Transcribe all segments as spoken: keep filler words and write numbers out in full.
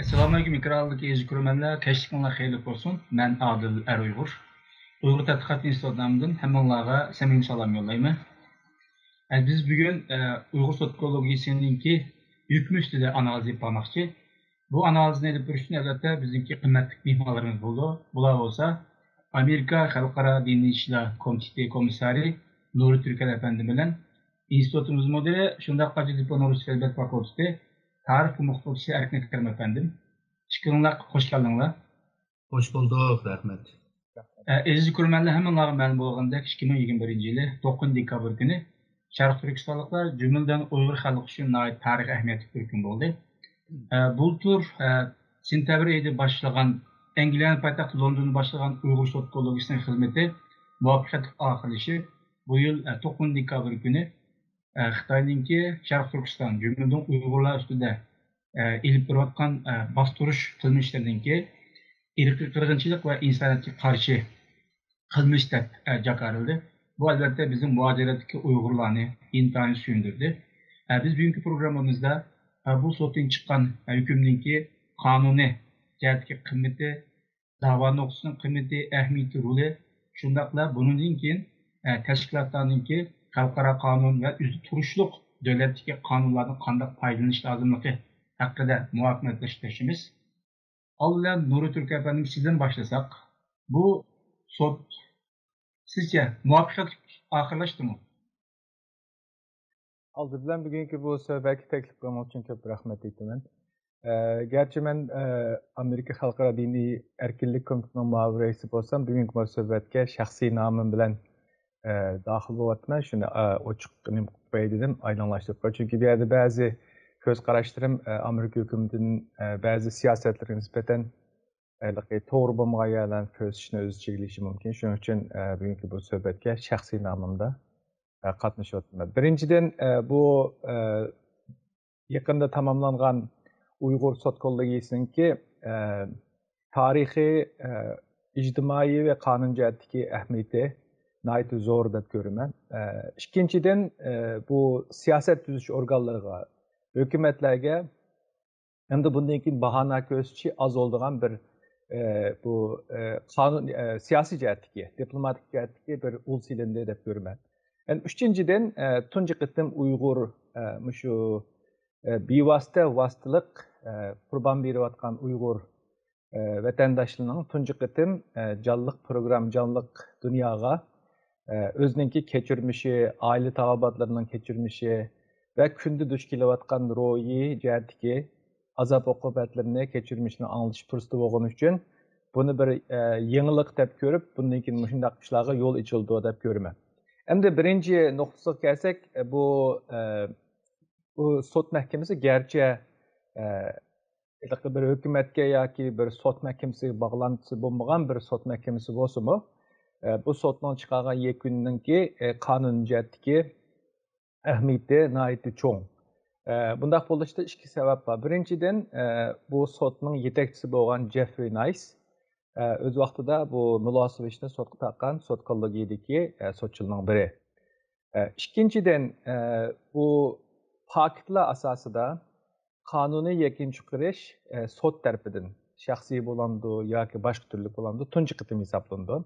ئەسسالامۇئەلەيكۇم، ئېكرانلىق ئەزىز كۆرۈرمەنلەر، كەچلىكىڭلار خەيرلىك بولسۇن. مەن ئادىل ئەر ئۇيغۇر. ئۇيغۇر تەتقىقات ئىنستىتۇتى نامىدىن ھەممىڭلارغا سەمىمىي سالام يوللايمەن. ئە، بىز بۈگۈن، ئە، ئۇيغۇر سوتكولوگىيىسىنىڭكى ھۆكمى ئۈستىدە ئانالىز ئېلىپ بارماقچى. بۇ ئانالىزنى ئېلىپ بېرىش ئۈچۈن، ئەلۋەتتە، بىزنىڭكى قىممەتلىك مېھمانلىرىمىز بولىدۇ. بۇلار بولسا ئامېرىكا خەلقئارا دىنىي ئىشلار كومىتېتى كومىسسارى نۇرى تۈركەل ئەپەندىم بىلەن ئىنستىتۇتىمىز مۇدىرى، شۇنداقلا جىددىي نورۇس سۆھبەت فاكۇلتېتى تارىخ مۇخبىرى ئەركىن كەرىم ئەپەندىم. ئىككىڭلارغا خوش كەلدىڭلار. خوش بولدۇق، رەھمەت. ئە، ئەزىز كۆرۈرمەنلەر، ھەممىڭلارغا مەلۇم بولغىنىدەك، ئىككى مىڭ يىگىرمە بىرىنچى يىلى توققۇزىنچى دېكابىر كۈنى شەرقىي تۈركىستانلىقلار، جۈملىدىن ئۇيغۇر خەلقى ئۈچۈن ناھايىتى تارىخىي ئەھمىيەتلىك بىر كۈن بولدى. ئە، بۇلتۇر، ئە، سېنتەبىر ئېيىدا باشلىغان، ئەنگلىيەنىڭ پايتەختى لوندوندا باشلىغان ئۇيغۇر سوتكولوگىيىسىنىڭ خىزمىتى مۇۋەپپەقىيەتلىك ئاخىرلىشىپ، بۇ يىل، ئە، توققۇزىنچى دېكابىر كۈنى، ئە، خىتاينىڭكى شەرقىي تۈركىستان، جۈملىدىن ئۇيغۇرلار ئۈستىدە، ئە، ئېلىپ بېرىۋاتقان، ئە، باستۇرۇش قىلمىشلىرىنىڭكى ئىرقىي قىرغىنچىلىق ۋە ئىنسانىيەتكە قارشى قىلمىش دەپ، ئە، جاكارلىدى. بۇ، ئەلۋەتتە، بىزنىڭ مۇھاجىرەتتىكى ئۇيغۇرلارنى ئىنتايىن سۆيۈندۈردى. ئە، بىز بۈگۈنكى پروگراممىمىزدا، ئە، بۇ سوتتىن چىققان، ئە، ھۆكۈمنىڭكى قانۇنىي جەھەتتىكى قىممىتى، داۋا نۇقتىسىنىڭ قىممىتى، ئەھمىيىتى، رولى، شۇنداقلا بۇنىڭدىن كېيىن، ئە، تەشكىلاتلارنىڭكى خەلقئارا قانۇن ۋە ئۆزى تۇرۇشلۇق دۆلەتتىكى قانۇنلاردىن قانداق پايدىلىنىش لازىملىقى ھەققىدە مۇۋاپىقەتلەشتۈرۈشىمىز. ئاللا نۇرى تۈركى ئەپەندىم، سىزدىن باشلىساق، بۇ سوت سىزچە مۇۋەپپەقىيەتلىك ئاخىرلاشتىمۇ؟ ئالدى بىلەن بۈگۈنكى بۇ سۆھبەتكە تەكلىپ قىلغىنىڭىز ئۈچۈن كۆپ رەھمەت ئېيتىمەن. ئە، گەرچە مەن، ئە، ئامېرىكا خەلقئارا دىنىي ئەركىنلىك كومىتېتىنىڭ مۇئاۋىن رەئىسى بولسام، بۈگۈنكى بۇ سۆھبەتكە شەخسىي نامىم بىلەن، ئە، داخىل بولۇۋاتىمەن. شۇنى، ئە، ئوچۇق نېمە قىلىپ قوياي دېدىم، ئايدىڭلاشتۇرۇپ قوياي. چۈنكى بۇ يەردە بەزى كۆز قاراشلىرىم، ئە، ئامېرىكا ھۆكۈمىتىدىن، ئە، بەزى سىياسەتلىرىگە نىسبەتەن ھېلىقى توغرا بولمىغان يەرلەرنى كۆرسىتىشنى ئۆز ئىچىگە ئېلىشى مۇمكىن. شۇنىڭ ئۈچۈن، ئە، بۈگۈنكى بۇ سۆھبەتكە شەخسىي نامىمدا، ئە، قاتنىشىۋاتىمەن. بىرىنچىدىن، ئە، بۇ، ئە، يېقىندا تاماملانغان ئۇيغۇر سوتكوللېگىيىسىنىڭكى، ئە، تارىخىي، ئە، ئىجتىمائىي ۋە قانۇن جەھەتتىكى ئەھمىيىتى ناھايىتى زور دەپ كۆرىمەن. ئە، ئىككىنچىدىن، ئە، بۇ سىياسەت تۈزۈش ئورگانلىرىغا، ھۆكۈمەتلەرگە ھەمدە بۇندىن كېيىن باھانە كۆرسىتىشى ئاز بولىدىغان بىر، ئە، بۇ، ئە، قانۇن، ئە، سىياسىي جەھەتتىكى، دىپلوماتىك جەھەتتىكى بىر ئۇل سېلىندى دەپ كۆرىمەن. يەنى ئۈچىنچىدىن، ئە، تۇنجى قېتىم ئۇيغۇر، ئە، مۇشۇ، ئە، بىۋاسىتە، ۋاسىتىلىق، ئە، قۇربان بېرىۋاتقان ئۇيغۇر، ئە، ۋەتەنداشلىرىنىڭ تۇنجى قېتىم، ئە، جانلىق پروگرامما، جانلىق دۇنياغا، ئە، ئۆزىنىڭكى كەچۈرمىشى، ئائىلە تاۋابىئاتلىرىنىڭ كەچۈرمىشى ۋە كۈندە دۇچ كېلىۋاتقان روھىي جەھەتتىكى ئازاب ئوقۇبەتلىرىنى، كەچۈرمىشىنى ئاڭلىتىش پۇرسىتى بولغىنى ئۈچۈن بۇنى بىر، ئە، يېڭىلىق دەپ كۆرۈپ، بۇندىن كېيىن مۇشۇنداق ئىشلارغا يول ئېچىلىدۇ دەپ كۆرىمەن. ئەمدى بىرىنچى نۇقتىسىغا كەلسەك، ئە، بۇ، ئە، بۇ سوت مەھكىمىسى گەرچە، ئە، ھېلىقى بىر ھۆكۈمەتكە ياكى بىر سوت مەھكىمىسىگە باغلانتىسى بولمىغان بىر سوت مەھكىمىسى بولسىمۇ، ئە، بۇ سوتنىڭ چىقارغان يەكۈنىنىڭكى، ئە، قانۇن جەھەتتىكى ئەھمىيىتى ناھايىتى چوڭ. ئە، بۇنداق بولۇشتا ئىككى سەۋەب بار. بىرىنچىدىن، ئە، بۇ سوتنىڭ يېتەكچىسى بولغان جېفرى نايس، ئە، ئۆز ۋاقتىدا بۇ مىلوسېۋىچنى سوتقا تارتقان سوتكوللېگىيىدىكى، ئە، سوتچىلارنىڭ بىرى. ئە، ئىككىنچىدىن، ئە، بۇ پاكىتلار ئاساسىدا قانۇنىي يەكۈن چىقىرىش، ئە، سوت تەرىپىدىن شەخسىي بولامدۇ ياكى باشقا تۈرلۈك بولامدۇ، تۇنجى قېتىم ھېسابلىنىدۇ.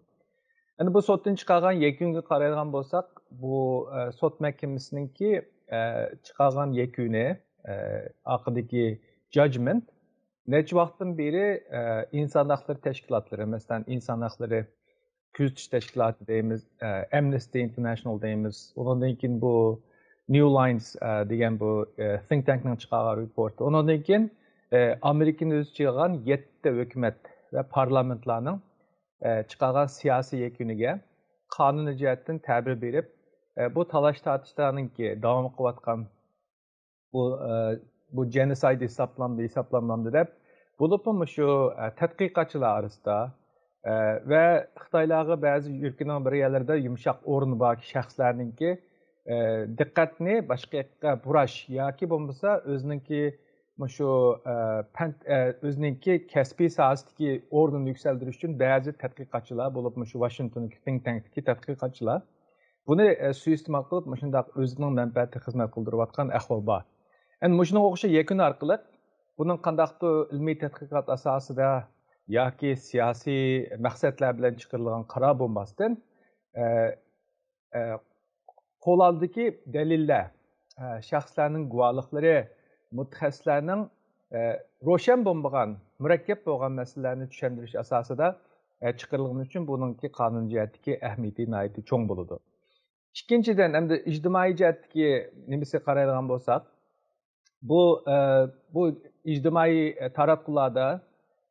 ئەمدى بۇ سوتتىن چىقارغان يەكۈنگە قارايدىغان بولساق، بۇ، ئە، سوت مەھكىمىسىنىڭكى، ئە، چىقارغان يەكۈنى، ئە، ئارقىدىكى جاجمېنت نەچچە ۋاقىتتىن بېرى، ئە، ئىنسان ھەقلىرى تەشكىلاتلىرى، مەسىلەن، ئىنسان ھەقلىرى كۆزىتىش تەشكىلاتى دەيمىز، ئە، ئەمنىستى ئىنتېرناشنال دەيمىز، ئۇنىڭدىن كېيىن بۇ نيۇ لاينس، ئە، دېگەن بۇ، ئە، think تانكنىڭ چىقارغان رېپورتى، ئۇنىڭدىن كېيىن، ئە، ئامېرىكىنى ئۆز ئىچىگە ئالغان يەتتە ھۆكۈمەت ۋە پارلامېنتلارنىڭ، ئە، چىقارغان سىياسىي يەكۈنىگە قانۇنىي جەھەتتىن تەبىر بېرىپ، ئە، بۇ تالاش تارتىشلارنىڭكى داۋام قىلىۋاتقان بۇ، ئە، بۇ جېنوسايد ھېسابلامدۇ، ھېسابلانمامدۇ دەپ، بولۇپمۇ مۇشۇ، ئە، تەتقىقاتچىلار ئارىسىدا، ئە، ۋە خىتايلارغا بەزى يۈرىكىنىڭ بىر يەرلىرىدە يۇمشاق ئورنى بار شەخسلەرنىڭكى، ئە، دىققەتنى باشقا ياققا بۇراش ياكى بولمىسا ئۆزىنىڭكى مۇشۇ، ئە، پەن، ئە، ئۆزىنىڭكى كەسپىي ساھەسىدىكى ئورنىنى يۈكسەلدۈرۈش ئۈچۈن بەزى تەتقىقاتچىلار، بولۇپمۇ مۇشۇ ۋاشىنگتوندىكى think تانكتىكى تەتقىقاتچىلار، بۇنى، ئە، سۇيىئىستېمال قىلىپ، مۇشۇنداق ئۆزىنىڭ مەنپەئەتىگە خىزمەت قىلدۇرۇۋاتقان ئەھۋال بار. ئەمدى مۇشۇنىڭغا ئوخشاش يەكۈن ئارقىلىق، بۇنىڭ قانداقتۇر ئىلمىي تەتقىقات ئاساسىدا ياكى سىياسىي مەقسەتلەر بىلەن چىقىرىلغان قارار بولماستىن، ئە، ئە، قولدىكى دەلىللەر، ئە، شەخسلەرنىڭ گۇۋاھلىقلىرى، مۇتەخەسسىسلەرنىڭ، ئە، روشەن بولمىغان، مۇرەككەپ بولغان مەسىلىلەرنى چۈشەندۈرۈش ئاساسىدا، ئە، چىقىرىلغىنى ئۈچۈن بۇنىڭكى قانۇن جەھەتتىكى ئەھمىيىتى ناھايىتى چوڭ بولىدۇ. ئىككىنچىدىن، ئەمدى ئىجتىمائىي جەھەتتىكى نېمىسىگە قارايدىغان بولساق، بۇ، ئە، بۇ ئىجتىمائىي، ئە، تاراتقۇلاردا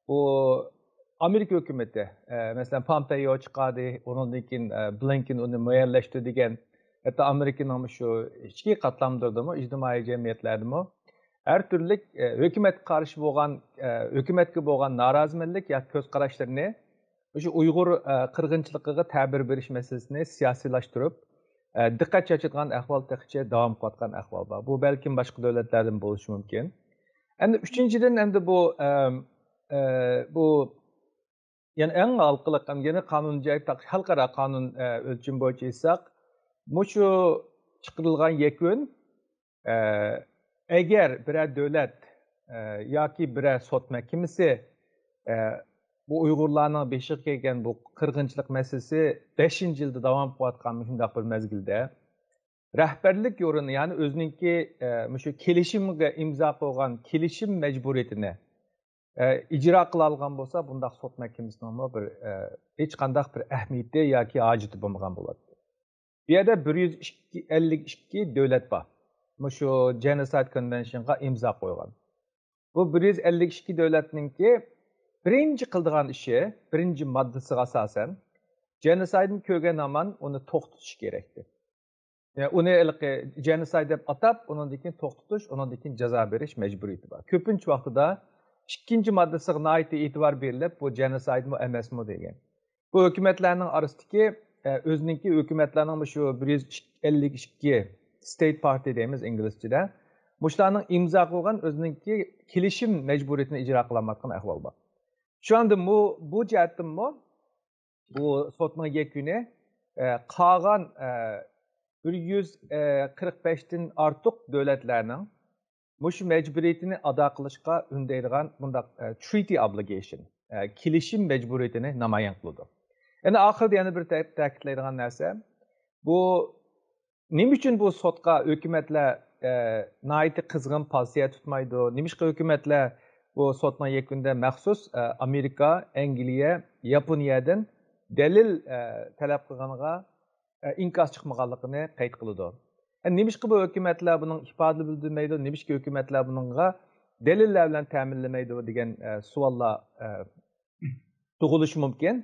بۇ ئامېرىكا ھۆكۈمىتى، ئە، مەسىلەن، پامپېيو چىقاردى، ئۇنىڭدىن كېيىن، ئە، بلىنكېن ئۇنى مۇئەييەنلەشتۈردى دېگەن، ھەتتا ئامېرىكىنىڭ شۇ ئىچكى قاتلاملىرىدىمۇ، ئىجتىمائىي جەمئىيەتلەردىمۇ ھەر تۈرلۈك، ئە، ھۆكۈمەتكە قارشى بولغان، ئە، ھۆكۈمەتكە بولغان نارازىمەنلىك ياكى كۆز قاراشلىرىنى مۇشۇ ئۇيغۇر، ئە، قىرغىنچىلىقىغا تەبىر بېرىش مەسىلىسىنى سىياسىيلاشتۇرۇپ، ئە، دىققەت چاچىدىغان ئەھۋال تېخىچە داۋام قىلىۋاتقان ئەھۋال بار. بۇ بەلكىم باشقا دۆلەتلەردىمۇ بولۇشى مۇمكىن. ئەمدى ئۈچىنچىدىن، ئەمدى بۇ، ئەم، ئە، بۇ يەنە ئەڭ ھالقىلىق، ئەم، يەنە قانۇن جەھەت-، خەلقئارا قانۇن، ئە، ئۆلچىمى بويىچە ئېيتساق، مۇشۇ چىقىرىلغان يەكۈن، ئە، ئەگەر بىرەر دۆلەت، ئە، ياكى بىرەر سوت مەھكىمىسى، ئە، بۇ ئۇيغۇرلارنىڭ بېشىغا كەلگەن بۇ قىرغىنچىلىق مەسىلىسى بەشىنچى يىلدا داۋام قىلىۋاتقان مۇشۇنداق بىر مەزگىلدە، رەھبەرلىك يورۇنى، يەنى ئۆزىنىڭكى، ئە، مۇشۇ كېلىشىمگە ئىمزا قويغان كېلىشىم مەجبۇرىيىتىنى، ئە، ئىجرا قىلالىغان بولسا، بۇنداق سوت مەھكىمىسىنىڭمۇ بىر، ئە، ھېچقانداق بىر ئەھمىيىتى ياكى ھاجىتى بولمىغان بولاتتى. بۇ يەردە بىر يۈز ئەللىك ئىككى دۆلەت بار، مۇشۇ جېنوسايد كونۋېنشنغا ئىمزا قويغان. بۇ بىر يۈز ئەللىك ئىككى دۆلەتنىڭكى بىرىنچى قىلىدىغان ئىشى، بىرىنچى ماددىسىغا ئاساسەن، جېنوسايدنى كۆرگەن ھامان ئۇنى توختىتىش كېرەكتى. يا، ئۇنى ھېلىقى جېنوسايد دەپ ئاتاپ، ئۇنىڭدىن كېيىن توختىتىش، ئۇنىڭدىن كېيىن جازا بېرىش مەجبۇرىيىتى بار. كۆپىنچە ۋاقتىدا ئىككىنچى ماددىسىغا ناھايىتى ئېتىبار بېرىلىپ، بۇ جېنوسايدمۇ ئەمەسمۇ دېگەن. بۇ ھۆكۈمەتلەرنىڭ ئارىسىدىكى، ئە، ئۆزىنىڭكى ھۆكۈمەتلەرنىڭ مۇشۇ بىر يۈز ئەللىك ئىككى ستېيت پارتى دەيمىز ئىنگلىزچىدە. مۇشۇلارنىڭ ئىمزا قىلغان ئۆزىنىڭكى كېلىشىم مەجبۇرىيىتىنى ئىجرا قىلالمايۋاتقان ئەھۋال بار. شۇ ئاندىمۇ بۇ جەھەتتىنمۇ بۇ سوتنىڭ يەكۈنى، ئە، قالغان، ئە، بىر يۈز قىرىق بەشتىن ئارتۇق دۆلەتلەرنىڭ مۇشۇ مەجبۇرىيىتىنى ئادا قىلىشقا ئۈندەيدىغان بۇنداق، ئە، treaty obligation، ئە، كېلىشىم مەجبۇرىيىتىنى نامايان قىلىدۇ. يەنە ئاخىرىدا يەنە بىر تە-، تەكىتلەيدىغان نەرسە، بۇ نېمە ئۈچۈن بۇ سوتقا ھۆكۈمەتلەر، ئە، ناھايىتى قىزغىن پوزىتسىيە تۇتمايدۇ؟ نېمىشقا ھۆكۈمەتلەر بۇ سوتنىڭ يەكۈنىدە مەخسۇس، ئە، ئامېرىكا، ئەنگلىيە، ياپونىيەدىن دەلىل، ئە، تەلەپ قىلغانغا، ئە، ئىنكاس چىقمىغانلىقىنى قەيت قىلىدۇ؟ ئە، نېمىشقا بۇ ھۆكۈمەتلەر بۇنىڭ ئىپادە بىلدۈرمەيدۇ؟ نېمىشقا ھۆكۈمەتلەر بۇنىڭغا دەلىللەر بىلەن تەمىنلىمەيدۇ دېگەن، ئە، سوئاللار، ئە، تۇغۇلۇشى مۇمكىن.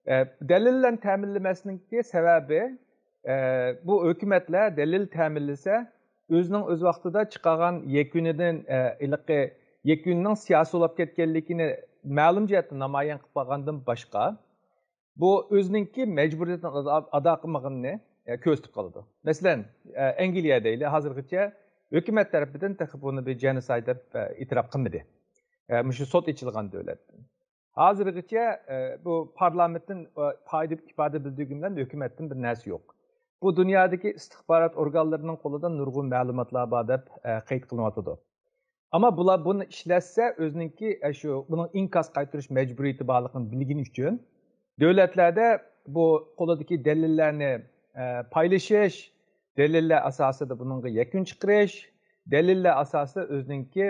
ئە، دەلىل بىلەن تەمىنلىمەسلىكنىڭكى سەۋەبى، ئە، بۇ ھۆكۈمەتلەر دەلىل تەمىنلىسە، ئۆزىنىڭ ئۆز ۋاقتىدا چىقارغان يەكۈنىدىن، ئە، ھېلىقى يەكۈننىڭ سىياسىي بولۇپ كەتكەنلىكىنى مەلۇم جەھەتتە نامايان قىلىپ قالغاندىن باشقا، بۇ ئۆزىنىڭكى مەجبۇرىيىتىنى ئادا، ئادا قىلمىغىنىنى، ئە، كۆرسىتىپ قالىدۇ. مەسىلەن، ئە، ئەنگلىيە دەيلى، ھازىرغىچە ھۆكۈمەت تەرىپىدىن تېخى بۇنى بىر جېنوسايد دەپ، ئە، ئېتىراپ قىلمىدى. ئە، مۇشۇ سوت ئېچىلغان دۆلەتتىن. ھازىرغىچە، ئە، بۇ پارلامېنتتىن، ئە، پايدا، ئىپادە بىلدۈرگىنى بىلەن ھۆكۈمەتتىن بىر نەرسە يوق. بۇ دۇنيادىكى ئىستىخبارات ئورگانلىرىنىڭ قولىدا نۇرغۇن مەلۇماتلار بار دەپ، ئە، قەيت قىلىنىۋاتىدۇ. ئەمما بۇلار بۇنى ئىشلەتسە، ئۆزىنىڭكى، ئە، شۇ، بۇنىڭ ئىنكاس قايتۇرۇش مەجبۇرىيىتى بارلىقىنى بىلگىنى ئۈچۈن، دۆلەتلەردە بۇ قولىدىكى دەلىللەرنى، ئە، پايلىشىش، دەلىللەر ئاساسىدا بۇنىڭغا يەكۈن چىقىرىش، دەلىللەر ئاساسىدا ئۆزىنىڭكى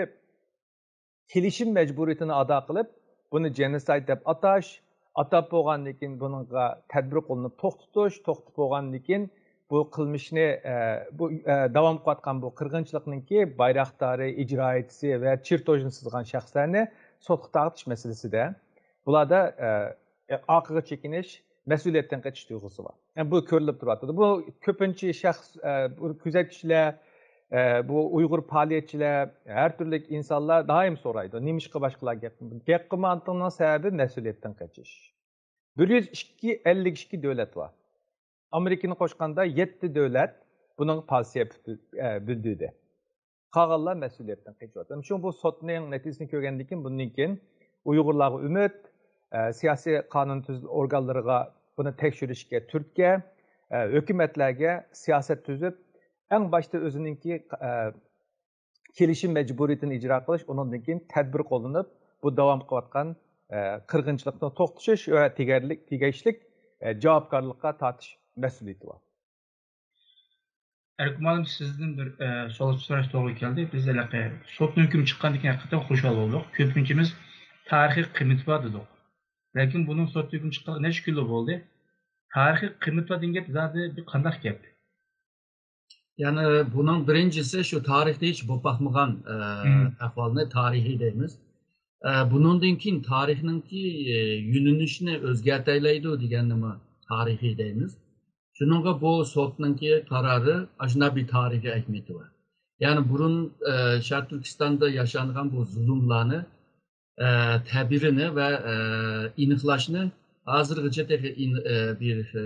كېلىشىم مەجبۇرىيىتىنى ئادا قىلىپ، بۇنى جېنوسايد دەپ ئاتاش، ئاتاپ بولغاندىن كېيىن بۇنىڭغا تەدبىر قوللىنىپ توختىتىش، توختىتىپ بولغاندىن كېيىن بۇ قىلمىشنى، ئە، بۇ، ئە، داۋام قىلىۋاتقان بۇ قىرغىنچىلىقنىڭكى بايراقدارى، ئىجرائىيچىسى ۋە چېرتوژنى سىزغان شەخسلەرنى سوتقا تارتىش مەسىلىسىدە بۇلاردا، ئە، ئارقىغا چېكىنىش، مەسئۇلىيەتتىن قېچىش تۇيغۇسى بار. يەنى بۇ كۆرۈلۈپ تۇرۇۋاتىدۇ. بۇ كۆپىنچە شەخس، ئە، بۇ كۆزەتكۈچىلەر، ئە، بۇ ئۇيغۇر پائالىيەتچىلەر، ھەر تۈرلۈك ئىنسانلار دائىم سورايدۇ، نېمىشقا باشقىلار گەپ، گەپ قىلمايۋاتقىنىنىڭ سەۋەبى مەسئۇلىيەتتىن قېچىش. بىر يۈز ئىككى، ئەللىك ئىككى دۆلەت بار. ئامېرىكىنى قوشقاندا يەتتە دۆلەت بۇنىڭغا پوزىتسىيە بىلدۈردى. قالغانلار مەسئۇلىيەتتىن قېچىۋاتىدۇ. شۇڭا بۇ سوتنىڭ نەتىجىسىنى كۆرگەندىن كېيىن، بۇندىن كېيىن ئۇيغۇرلارغا ئۈمىد، ئە، سىياسىي قانۇن تۈزۈش ئورگانلىرىغا بۇنى تەكشۈرۈشكە تۈرتكە، ئە، ھۆكۈمەتلەرگە سىياسەت تۈزۈپ، ئەڭ باشتا ئۆزىنىڭكى، ئە، كېلىشىم مەجبۇرىيىتىنى ئىجرا قىلىش، ئۇنىڭدىن كېيىن تەدبىر قوللىنىپ، بۇ داۋام قىلىۋاتقان، ئە، قىرغىنچىلىقنى توختىتىش ۋە تېگەرلىك، تېگىشلىك، ئە، جاۋابكارلىققا تارتىش مەسئۇلىيىتى بار. ئەركىن مۇئەللىم، سىزدىن بىر، ئە، سوئال سوراش توغرا كەلدى. بىز ھېلىقى سوتنىڭ ھۆكۈم چىققاندىن كېيىن ھەقىقەتەن خۇشال بولدۇق. كۆپىنچىمىز تارىخىي قىممىتى بار دېدۇق. لېكىن بۇنىڭ سوتتا ھۆكۈم چىققانغا نەچچە كۈنلا بولدى. تارىخىي قىممىتى بار دېگەن گەپ زادى بىر قانداق گەپ؟ يەنى بۇنىڭ بىرىنچىسى شۇ تارىختا ھېچ بولۇپ باقمىغان ئە، مم. ئەھۋالنى تارىخىي دەيمىز. ئە، بۇنىڭدىن كېيىن تارىخنىڭكى ئە، يۆنىلىشىنى ئۆزگەرتەلەيدۇ دېگەننىمۇ تارىخىي دەيمىز. شۇنىڭغا بۇ سوتنىڭكى قارارى ئاشۇنداق بىر تارىخىي ئەھمىيىتى بار. يەنى بۇرۇن ئە، شەرقىي تۈركىستاندا ياشانغان بۇ زۇلۇملارنى ئە، تەبىرىنى ۋە ئە، ئېنىقلاشنى ھازىرغىچە تېخى ئېن- ئە، بىر ئە،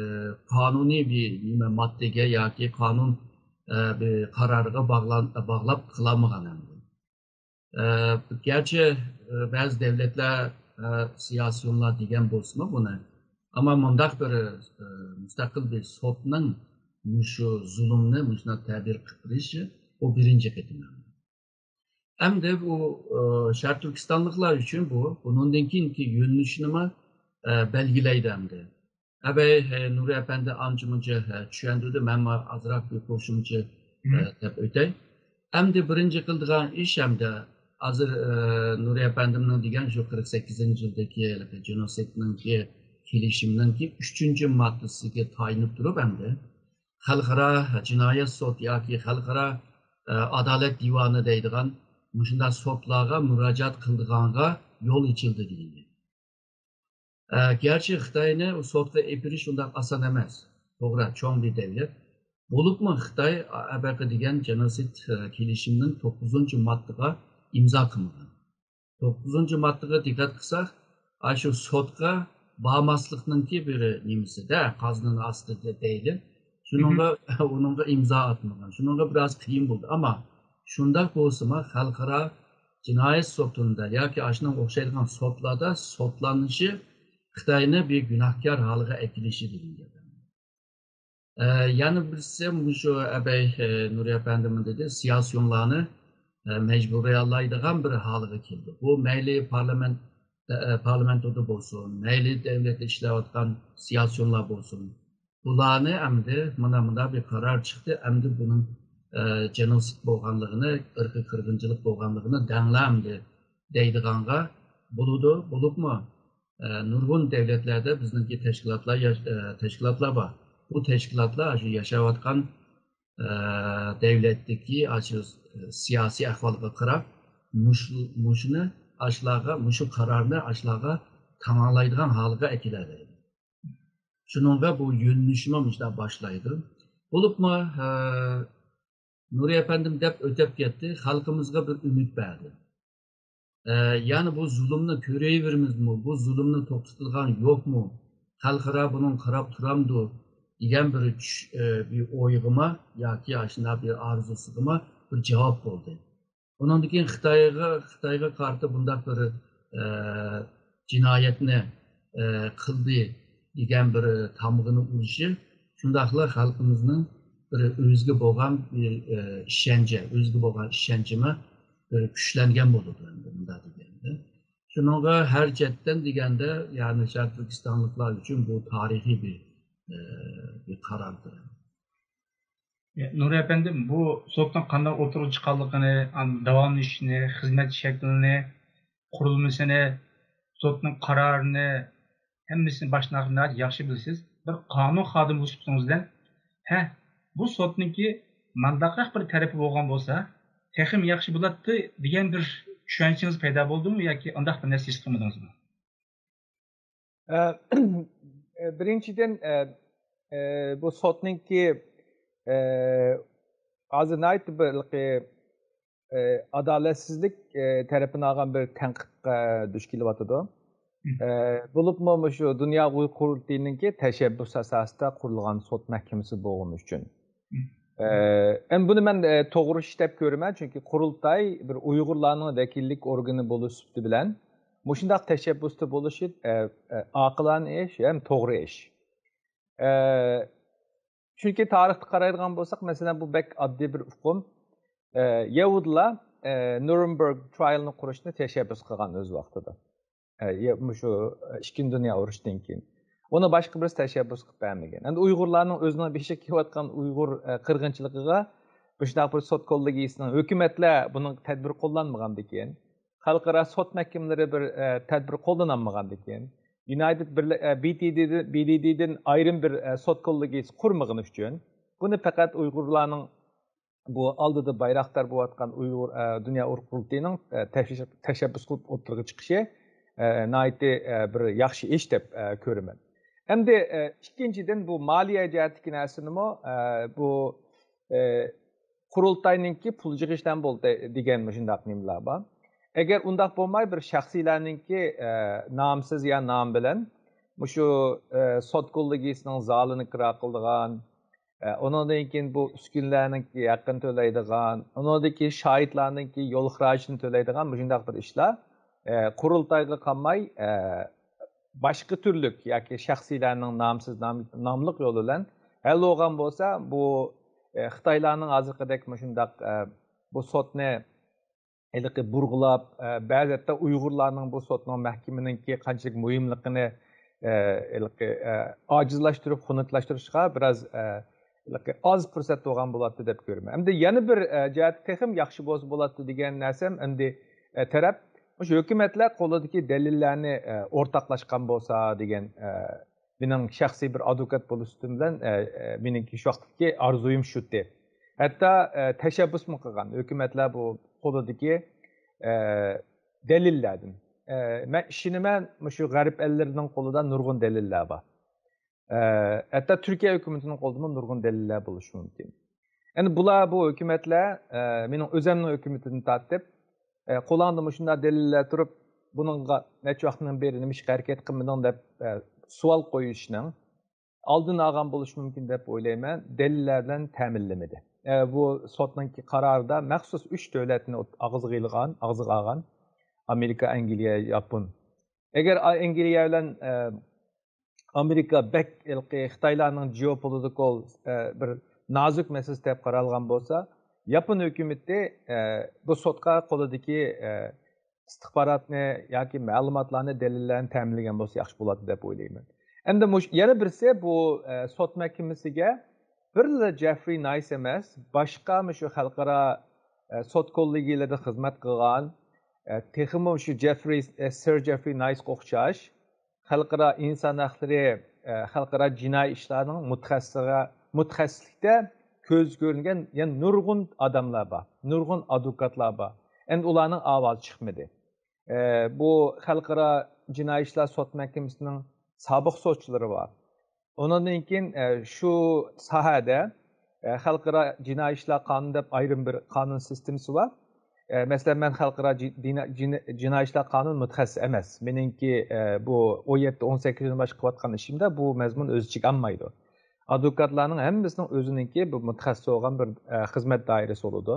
قانۇنىي بىر نېمە ماددىگە ياكى قانۇن ئە، بىر قارارىغا باغلان- باغلاپ قىلالمىغان ئەمدى. ئە، گەرچە ئە، بەزى دەۋلەتلەر ئە، سىياسىيونلار دېگەن بولسىمۇ بۇنى، ئەمما مۇنداق بىر ئە، مۇستەقىل بىر سوتنىڭ مۇشۇ زۇلۇمنى مۇشۇنداق تەبىر قىلىپ بېرىشى، بۇ بىرىنچى قېتىم. ئەمدى بۇ ئە، شەرقىي تۈركىستانلىقلار ئۈچۈن بۇ، بۇنىڭدىن كېيىنكى يۆنىلىشىنىمۇ ئە، بەلگىلەيدۇ ئەمدى. ئەبەي ئە، نۇرى ئەپەندى ئانچە مۇنچە ئە، چۈشەندۈردى، مەنمۇ ئازراق بىر قوشۇمچە ئە، دەپ ئۆتەي. ئەمدى بىرىنچى قىلىدىغان ئىش ئەمدى ھازىر ئە، نۇرى ئەپەندىمنىڭ دېگەن شۇ قىرىق سەككىزىنچى يىلدىكى ھېلىقى جېنوسىدنىڭكى كېلىشىمنىڭكى ئۈچىنچى ماددىسىگە تايىنىپ تۇرۇپ ئەمدى خەلقئارا جىنايەت سوت ياكى خەلقئارا ئە، ئادالەت دىۋانى دەيدىغان مۇشۇنداق سوتلارغا مۇراجىئەت قىلىدىغانغا يول ئېچىلدى دېيىلدى. ئە، گەرچە خىتاينى ئۇ سوتقا ئېپىرىش ئۇنداق ئاسان ئەمەس. توغرا، چوڭ بىر دەۋلەت. بولۇپمۇ خىتاي ئەبەقە دېگەن جېنوسىد ئە، كېلىشىمىنىڭ توققۇزىنچى ماددىغا ئىمزا قىلمىغان. توققۇزىنچى ماددىغا دىققەت قىلساق، ئاشۇ سوتقا بارماسلىقنىڭكى بىر نېمىسىدە، قازنىنىڭ ئاستىدا دەيلى. شۇنىڭغا ئۇنىڭغا ئىمزا ئاتمىغان. شۇنىڭغا بىراز قىيىن بولدى. ئەمما شۇنداق بولسىمۇ، خەلقئارا جىنايەت سوتىدا ياكى ئاشۇنىڭغا ئوخشايدىغان سوتلاردا سوتلىنىشى خىتاينى بىر گۇناھكار ھالغا ئەكېلىشى دېگەن گەپ. ئە، يەنە بىرسى مۇشۇ ئەبەي ئە، نۇرى ئەپەندىمۇ دېدى، سىياسىيونلارنى ئە، مەجبۇرىيەلەيدىغان بىر ھالغا كەلدى. بۇ مەيلى پارلامېنت ئە، پارلامېنتودا بولسۇن، مەيلى دەۋلەتتە ئىشلەۋاتقان سىياسىيونلار بولسۇن، بۇلارنى ئەمدى مانا مۇنداق بىر قارار چىقتى، ئەمدى بۇنىڭ ئە، جېنوسىد بولغانلىقىنى، ئىرقىي قىرغىنچىلىق بولغانلىقىنى دەڭلار ئەمدى دەيدىغانغا بولىدۇ. بولۇپمۇ ئە، نۇرغۇن دەۋلەتلەردە بىزنىڭكى تەشكىلاتلار ياش- ئە، تەشكىلاتلار بار. بۇ تەشكىلاتلار ئاشۇ ياشاۋاتقان ئە، دەۋلەتتىكى ئاشۇ سىياسىي ئەھۋالغا قاراپ مۇشۇ مۇشۇنى ئاشۇلارغا، مۇشۇ قارارنى ئاشۇلارغا تاماملايدىغان ھالغا ئەكېلەلەيدۇ. شۇنىڭغا بۇ يۆنىلىشمۇ مۇشۇنداق باشلايدۇ. بولۇپمۇ ئە، نۇرى ئەپەندىم دەپ ئۆتەپ كەتتى، خەلقىمىزغا بىر ئۈمىد بەردى. ئە، يەنى بۇ زۇلۇمنى كۆرۈۋېرىمىزمۇ، بۇ زۇلۇمنى توختىتىدىغان يوقمۇ، خەلقئارا بۇنىڭغا قاراپ تۇرامدۇ دېگەن بىر چۈش، ئە، بىر ئويغىمۇ ياكى ئاشۇنداق بىر ئارزۇسىغىمۇ بىر جاۋاب بولدى. ئۇنىڭدىن كېيىن خىتايغا، خىتايغا قارىتا بۇنداق بىر ئە، جىنايەتنى ئە، قىلدى دېگەن بىر تامغىنى ئۇرۇشى شۇنداقلا خەلقىمىزنىڭ بىر ئۆزىگە بولغان بىر ئە، ئىشەنچى، ئۆزىگە بولغان ئىشەنچىمۇ بىر كۈچلەنگەن بولىدۇ ئەمدى مۇنداق دېگەندە. شۇنىڭغا ھەر جەھەتتىن دېگەندە، يەنى شەرقىي تۈركىستانلىقلار ئۈچۈن بۇ تارىخىي بىر ئە، بىر قارار. نۇرى ئەپەندىم، بۇ سوتنىڭ قانداق ئوتتۇرىغا چىققانلىقىنى، ئاندىن داۋاملىشىشىنى، خىزمەت شەكلىنى، قۇرۇلمىسىنى، سوتنىڭ قارارىنى، ھەممىسىنى باشتىن ئاخىر ناھايىتى ياخشى بىلىسىز. بىر قانۇن خادىمى بولۇش سۈپىتىڭىز بىلەن، ھە، بۇ سوتنىڭكى مانداقراق بىر تەرىپى بولغان بولسا، تېخىمۇ ياخشى بولاتتى دېگەن بىر چۈشەنچىڭىز پەيدا بولدىمۇ ياكى ئانداق بىر نەرسە ھېس قىلمىدىڭىزمۇ؟ ئە، بىرىنچىدىن، ئە، ئە، بۇ سوتنىڭكى، ئە، ھازىر ناھايىتى بىر، ئە، ئادالەتسىزلىك، ئە، تەرىپىنى ئالغان بىر تەنقىدقە دۇچ كېلىۋاتىدۇ. ئە، بولۇپمۇ مۇشۇ دۇنيا ئۇيغۇر قۇرۇلتىيىنىڭكى تەشەببۇس ئاساسىدا قۇرۇلغان سوت مەھكىمىسى بولغىنى ئۈچۈن. ئە، ئەمدى بۇنى مەن، ئە، توغرا ئىش دەپ كۆرىمەن، چۈنكى قۇرۇلتاي بىر ئۇيغۇرلارنىڭ ۋەكىللىك ئورگىنى بولۇش سۈپىتى بىلەن مۇشۇنداق تەشەببۇستا بولۇشى، ئە، ئە، ئاقىلانە ئىش ھەم توغرا ئىش. ئە، چۈنكى تارىختا قارايدىغان بولساق، مەسىلەن، بۇ بەك ئاددىي بىر ئۇقۇم. ئە، يەھۇدىيلار ئە، نۇرنبېرگ ترايلنى قۇرۇشنى تەشەببۇس قىلغان ئۆز ۋاقتىدا. ئە، يە-، مۇشۇ، ئە، ئىككىنچى دۇنيا ئۇرۇشىدىن كېيىن. ئۇنى باشقا بىرسى تەشەببۇس قىلىپ بەرمىگەن. ئەمدى ئۇيغۇرلارنىڭ ئۆزىنىڭ بېشىغا كېلىۋاتقان ئۇيغۇر، ئە، قىرغىنچىلىقىغا مۇشۇنداق بىر سوت كوللېگىيىسىنىڭ ھۆكۈمەتلەر بۇنىڭ تەدبىر قوللانمىغاندىكىن، خەلقئارا سوت مەھكىمىلىرى بىر، ئە، تەدبىر قوللىنالمىغاندىكىن، يۇنايتېد بىرلە-، ئە، بى تى دىدىن، بى دى دىدىن ئايرىم بىر، ئە، سوت كوللېگىيىسى قۇرمىغىنى ئۈچۈن، بۇنى پەقەت ئۇيغۇرلارنىڭ بۇ ئالدىدا بايراقدار بولۇۋاتقان ئۇيغۇر، ئە، دۇنيا ئۇيغۇر قۇرۇلتىيىنىڭ، ئە، تەشەببۇس قىلىپ ئوتتۇرىغا چىقىشى، ئە، ناھايىتى، ئە، بىر ياخشى ئىش دەپ، ئە، كۆرىمەن. ئەمدى، ئە، ئىككىنچىدىن، بۇ مالىيە جەھەتتىكى نەرسىنىمۇ، ئە، بۇ، ئە، قۇرۇلتاينىڭكى پۇل يىغىشلار بولدى دېگەن مۇشۇنداق نېمىلەر بار. ئەگەر ئۇنداق بولماي، بىر شەخسىيلەرنىڭكى، ئە، نامسىز يا نامى بىلەن مۇشۇ، ئە، سوت كوللېگىيىسىنىڭ زالىنى كىرا قىلىدىغان، ئە، ئۇنىڭدىن كېيىن بۇ ئۈسكۈنىلەرنىڭكى ھەققىنى تۆلەيدىغان، ئۇنىڭدىن كېيىن شاھىتلارنىڭكى يول خىراجىتىنى تۆلەيدىغان مۇشۇنداق بىر ئىشلار، ئە، قۇرۇلتايغا قالماي، ئە، باشقا تۈرلۈك ياكى شەخسىيلەرنىڭ نامسىز نام-، ناملىق يولى بىلەن ھەل بولغان بولسا، بۇ، ئە، خىتايلارنىڭ ھازىرقىدەك مۇشۇنداق، ئە، بۇ سوتنى ھېلىقى بۇرغىلاپ، ئە، بەزى ھەتتا ئۇيغۇرلارنىڭ بۇ سوتنىڭ مەھكىمىنىڭكى قانچىلىك مۇھىملىقىنى، ئە، ھېلىقى، ئە، ئاجىزلاشتۇرۇپ، خۇنۈكلەشتۈرۈشقا بىراز، ئە، ھېلىقى ئاز پۇرسەت بولغان بولاتتى دەپ كۆرىمەن. ئەمدى يەنە بىر، ئە، جەھەتتە تېخىمۇ ياخشى بولسا بولاتتى دېگەن نەرسەم ئەمدى، ئە، تەرەپ مۇشۇ ھۆكۈمەتلەر قولىدىكى دەلىللەرنى، ئە، ئورتاقلاشقان بولسا دېگەن، ئە، مېنىڭ شەخسىي بىر ئادۋوكات بولۇش سۈپىتىم بىلەن، ئە، ئە، مېنىڭكى شۇ ۋاقىتتىكى ئارزۇيۇم شۇتى. ھەتتا، ئە، تەشەببۇسمۇ قىلغان ھۆكۈمەتلەر بۇ قولىدىكى، ئە، دەلىللەردىن. ئە، مەن ئىشىنىمەن، مۇشۇ غەرب ئەللىرىنىڭ قولىدا نۇرغۇن دەلىللەر بار. ئە، ھەتتا تۈركىيە ھۆكۈمىتىنىڭ قولىدىمۇ نۇرغۇن دەلىللەر بولۇشى مۇمكىن. ئەمدى بۇلار، بۇ ھۆكۈمەتلەر، ئە، مېنىڭ ئۆزۈمنىڭ ھۆكۈمىتىدىن تارتىپ، ئە، قولۇڭدا مۇشۇنداق دەلىللەر تۇرۇپ، بۇنىڭغا نەچچە ۋاقىتنىڭ بېرى نېمىشقا ھەرىكەت قىلمىدىڭ دەپ، ئە، سوئال قويۇشنىڭ ئالدىنى ئالغان بولۇشى مۇمكىن دەپ ئويلايمەن. دەلىللەر بىلەن تەمىنلىمىدى. ئە، بۇ سوتنىڭكى قارارىدا مەخسۇس ئۈچ دۆلەتنى ئوت-، ئاغزىغا ئېلىغان، ئاغزىغا ئالغان. ئامېرىكا، ئەنگلىيە، ياپون. ئەگەر ئا-، ئەنگلىيە بىلەن، ئە، ئامېرىكا بەك ھېلىقى خىتايلارنىڭ جېئوپولىتىكال، ئە، بىر نازۇك مەسىلىسى دەپ قارالغان بولسا، ياپون ھۆكۈمىتى، ئە، بۇ سوتقا قولىدىكى، ئە، ئىستىخباراتنى ياكى مەلۇماتلارنى، دەلىللەرنى تەمىنلىگەن بولسا ياخشى بولاتتى دەپ ئويلايمەن. ئەمدى مۇش-، يەنە بىرسى بۇ، ئە، سوت مەھكىمىسىگە بىرلا جېفرى نايس ئەمەس، باشقا مۇشۇ خەلقئارا، ئە، سوت كوللېگىيىلىرىدا خىزمەت قىلغان، ئە، تېخىمۇ شۇ جېفرى، ئە، سىر جېفرى نايسقا ئوخشاش خەلقئارا ئىنسان ھەقلىرى، ئە، خەلقئارا جىنايى ئىشلارنىڭ مۇتەخەسسىسىگە، مۇتەخەسسىسلىكتە كۆزگە كۆرۈنگەن يەنە نۇرغۇن ئادەملەر بار، نۇرغۇن ئادۋوكاتلار بار. ئەمدى ئۇلارنىڭ ئاۋازى چىقمىدى. ئە، بۇ خەلقئارا جىنايى ئىشلار سوت مەھكىمىسىنىڭ سابىق سوتچىلىرى بار. ئۇنىڭدىن كېيىن، ئە، شۇ ساھەدە، ئە، خەلقئارا جىنايى ئىشلار قانۇنى دەپ ئايرىم بىر قانۇن سىستېمىسى بار. ئە، مەسىلەن، مەن خەلقئارا جى-، دىنا-، جىنا-، جىنايى ئىشلار قانۇنى مۇتەخەسسىسى ئەمەس. مېنىڭكى، ئە، بۇ ئون يەتتە، ئون سەككىز يىلدىن باشقا قىلىۋاتقان ئىشىمدا بۇ مەزمۇن ئۆز ئىچىگە ئالمايدۇ. ئادۋوكاتلارنىڭ ھەممىسىنىڭ ئۆزىنىڭكى بىر مۇتەخەسسىس بولغان بىر، ئە، خىزمەت دائىرىسى بولىدۇ.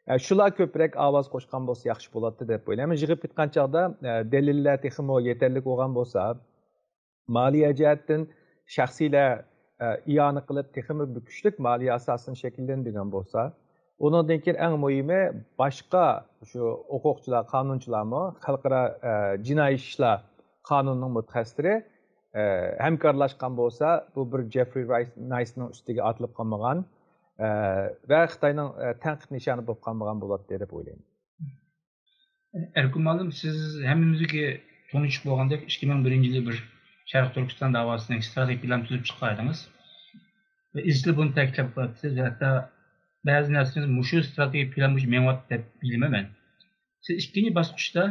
ئە، شۇلار كۆپرەك ئاۋاز قوشقان بولسا ياخشى بولاتتى دەپ ئويلايمەن. يىغىپ كېتىدىغان چاغدا، ئە، دەلىللەر تېخىمۇ يېتەرلىك بولغان بولسا، مالىيە جەھەتتىن شەخسىيلەر، ئە، ئىئانە قىلىپ، تېخىمۇ بىر كۈچلۈك مالىيە ئاساسىنى شەكىللەندۈرگەن بولسا، ئۇنىڭدىن كېيىن ئەڭ مۇھىمى، باشقا شۇ ھوقۇقچىلار، قانۇنچىلارمۇ خەلقئارا، ئە، جىنايى ئىشلار قانۇنىنىڭ مۇتەخەسسىسلىرى، ئە، ھەمكارلاشقان بولسا، بۇ بىر جېفرى رايس-، نايسنىڭ ئۈستىگە ئاتىلىپ قالمىغان، ئە، ۋە خىتاينىڭ، ئە، تەنقىد نىشانى بولۇپ قالمىغان بولاتتى دەپ ئويلايمەن. ئەركىن مۇئەللىم، سىز ھەممىمىزگە تونۇش بولغاندەك، ئىككى مىڭ بىرىنچى يىلى بىر شەرقىي تۈركىستان داۋاسىنىڭ ئىستراتېگىك پىلان تۈزۈپ چىققان ئىدىڭىز. ۋە ئىزچىل بۇنى تەكىتلەپ قىلىۋاتىسىز. ھەتتا بەزى نەرسىلىرىڭىز مۇشۇ ئىستراتېگىك پىلان بويىچە مېڭىۋاتىدۇ دەپ بىلىمەن مەن. سىز ئىككىنچى باسقۇچتا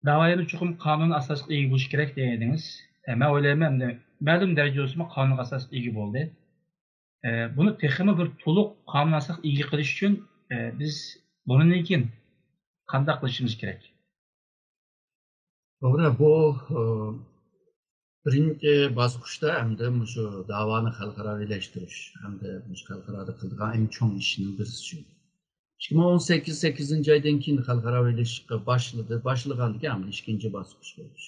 داۋا يەنە چوقۇم قانۇن ئاساسىغا ئىگە بولۇشى كېرەك دېگەن ئىدىڭىز. ئە، مەن ئويلايمەن، ئەمدى مەلۇم دەرىجىدە بولسىمۇ قانۇن ئاساسىغا ئىگە بولدى. ئە، بۇنى تېخىمۇ بىر تولۇق قانۇن ئاساسىغا ئىگە قىلىش ئۈچۈن، ئە، بىز بۇنىڭدىن كېيىن قانداق قىلىشىمىز كېرەك؟ توغرا، بۇ، ئە، بىرىنچى باسقۇچتا ئەمدى مۇشۇ داۋانى خەلقئاراۋىلەشتۈرۈش، ئەمدى مۇشۇ خەلقئارادا قىلىدىغان ئەڭ چوڭ ئىشنىڭ بىرسى شۇ. ئىككى مىڭ ئون سەككىز، سەككىزىنچى ئايدىن كېيىن خەلقئاراۋىلىشىشقا باشلىدى، باشلىغاندىكىن ئەمدى ئىككىنچى باسقۇچ بولدى.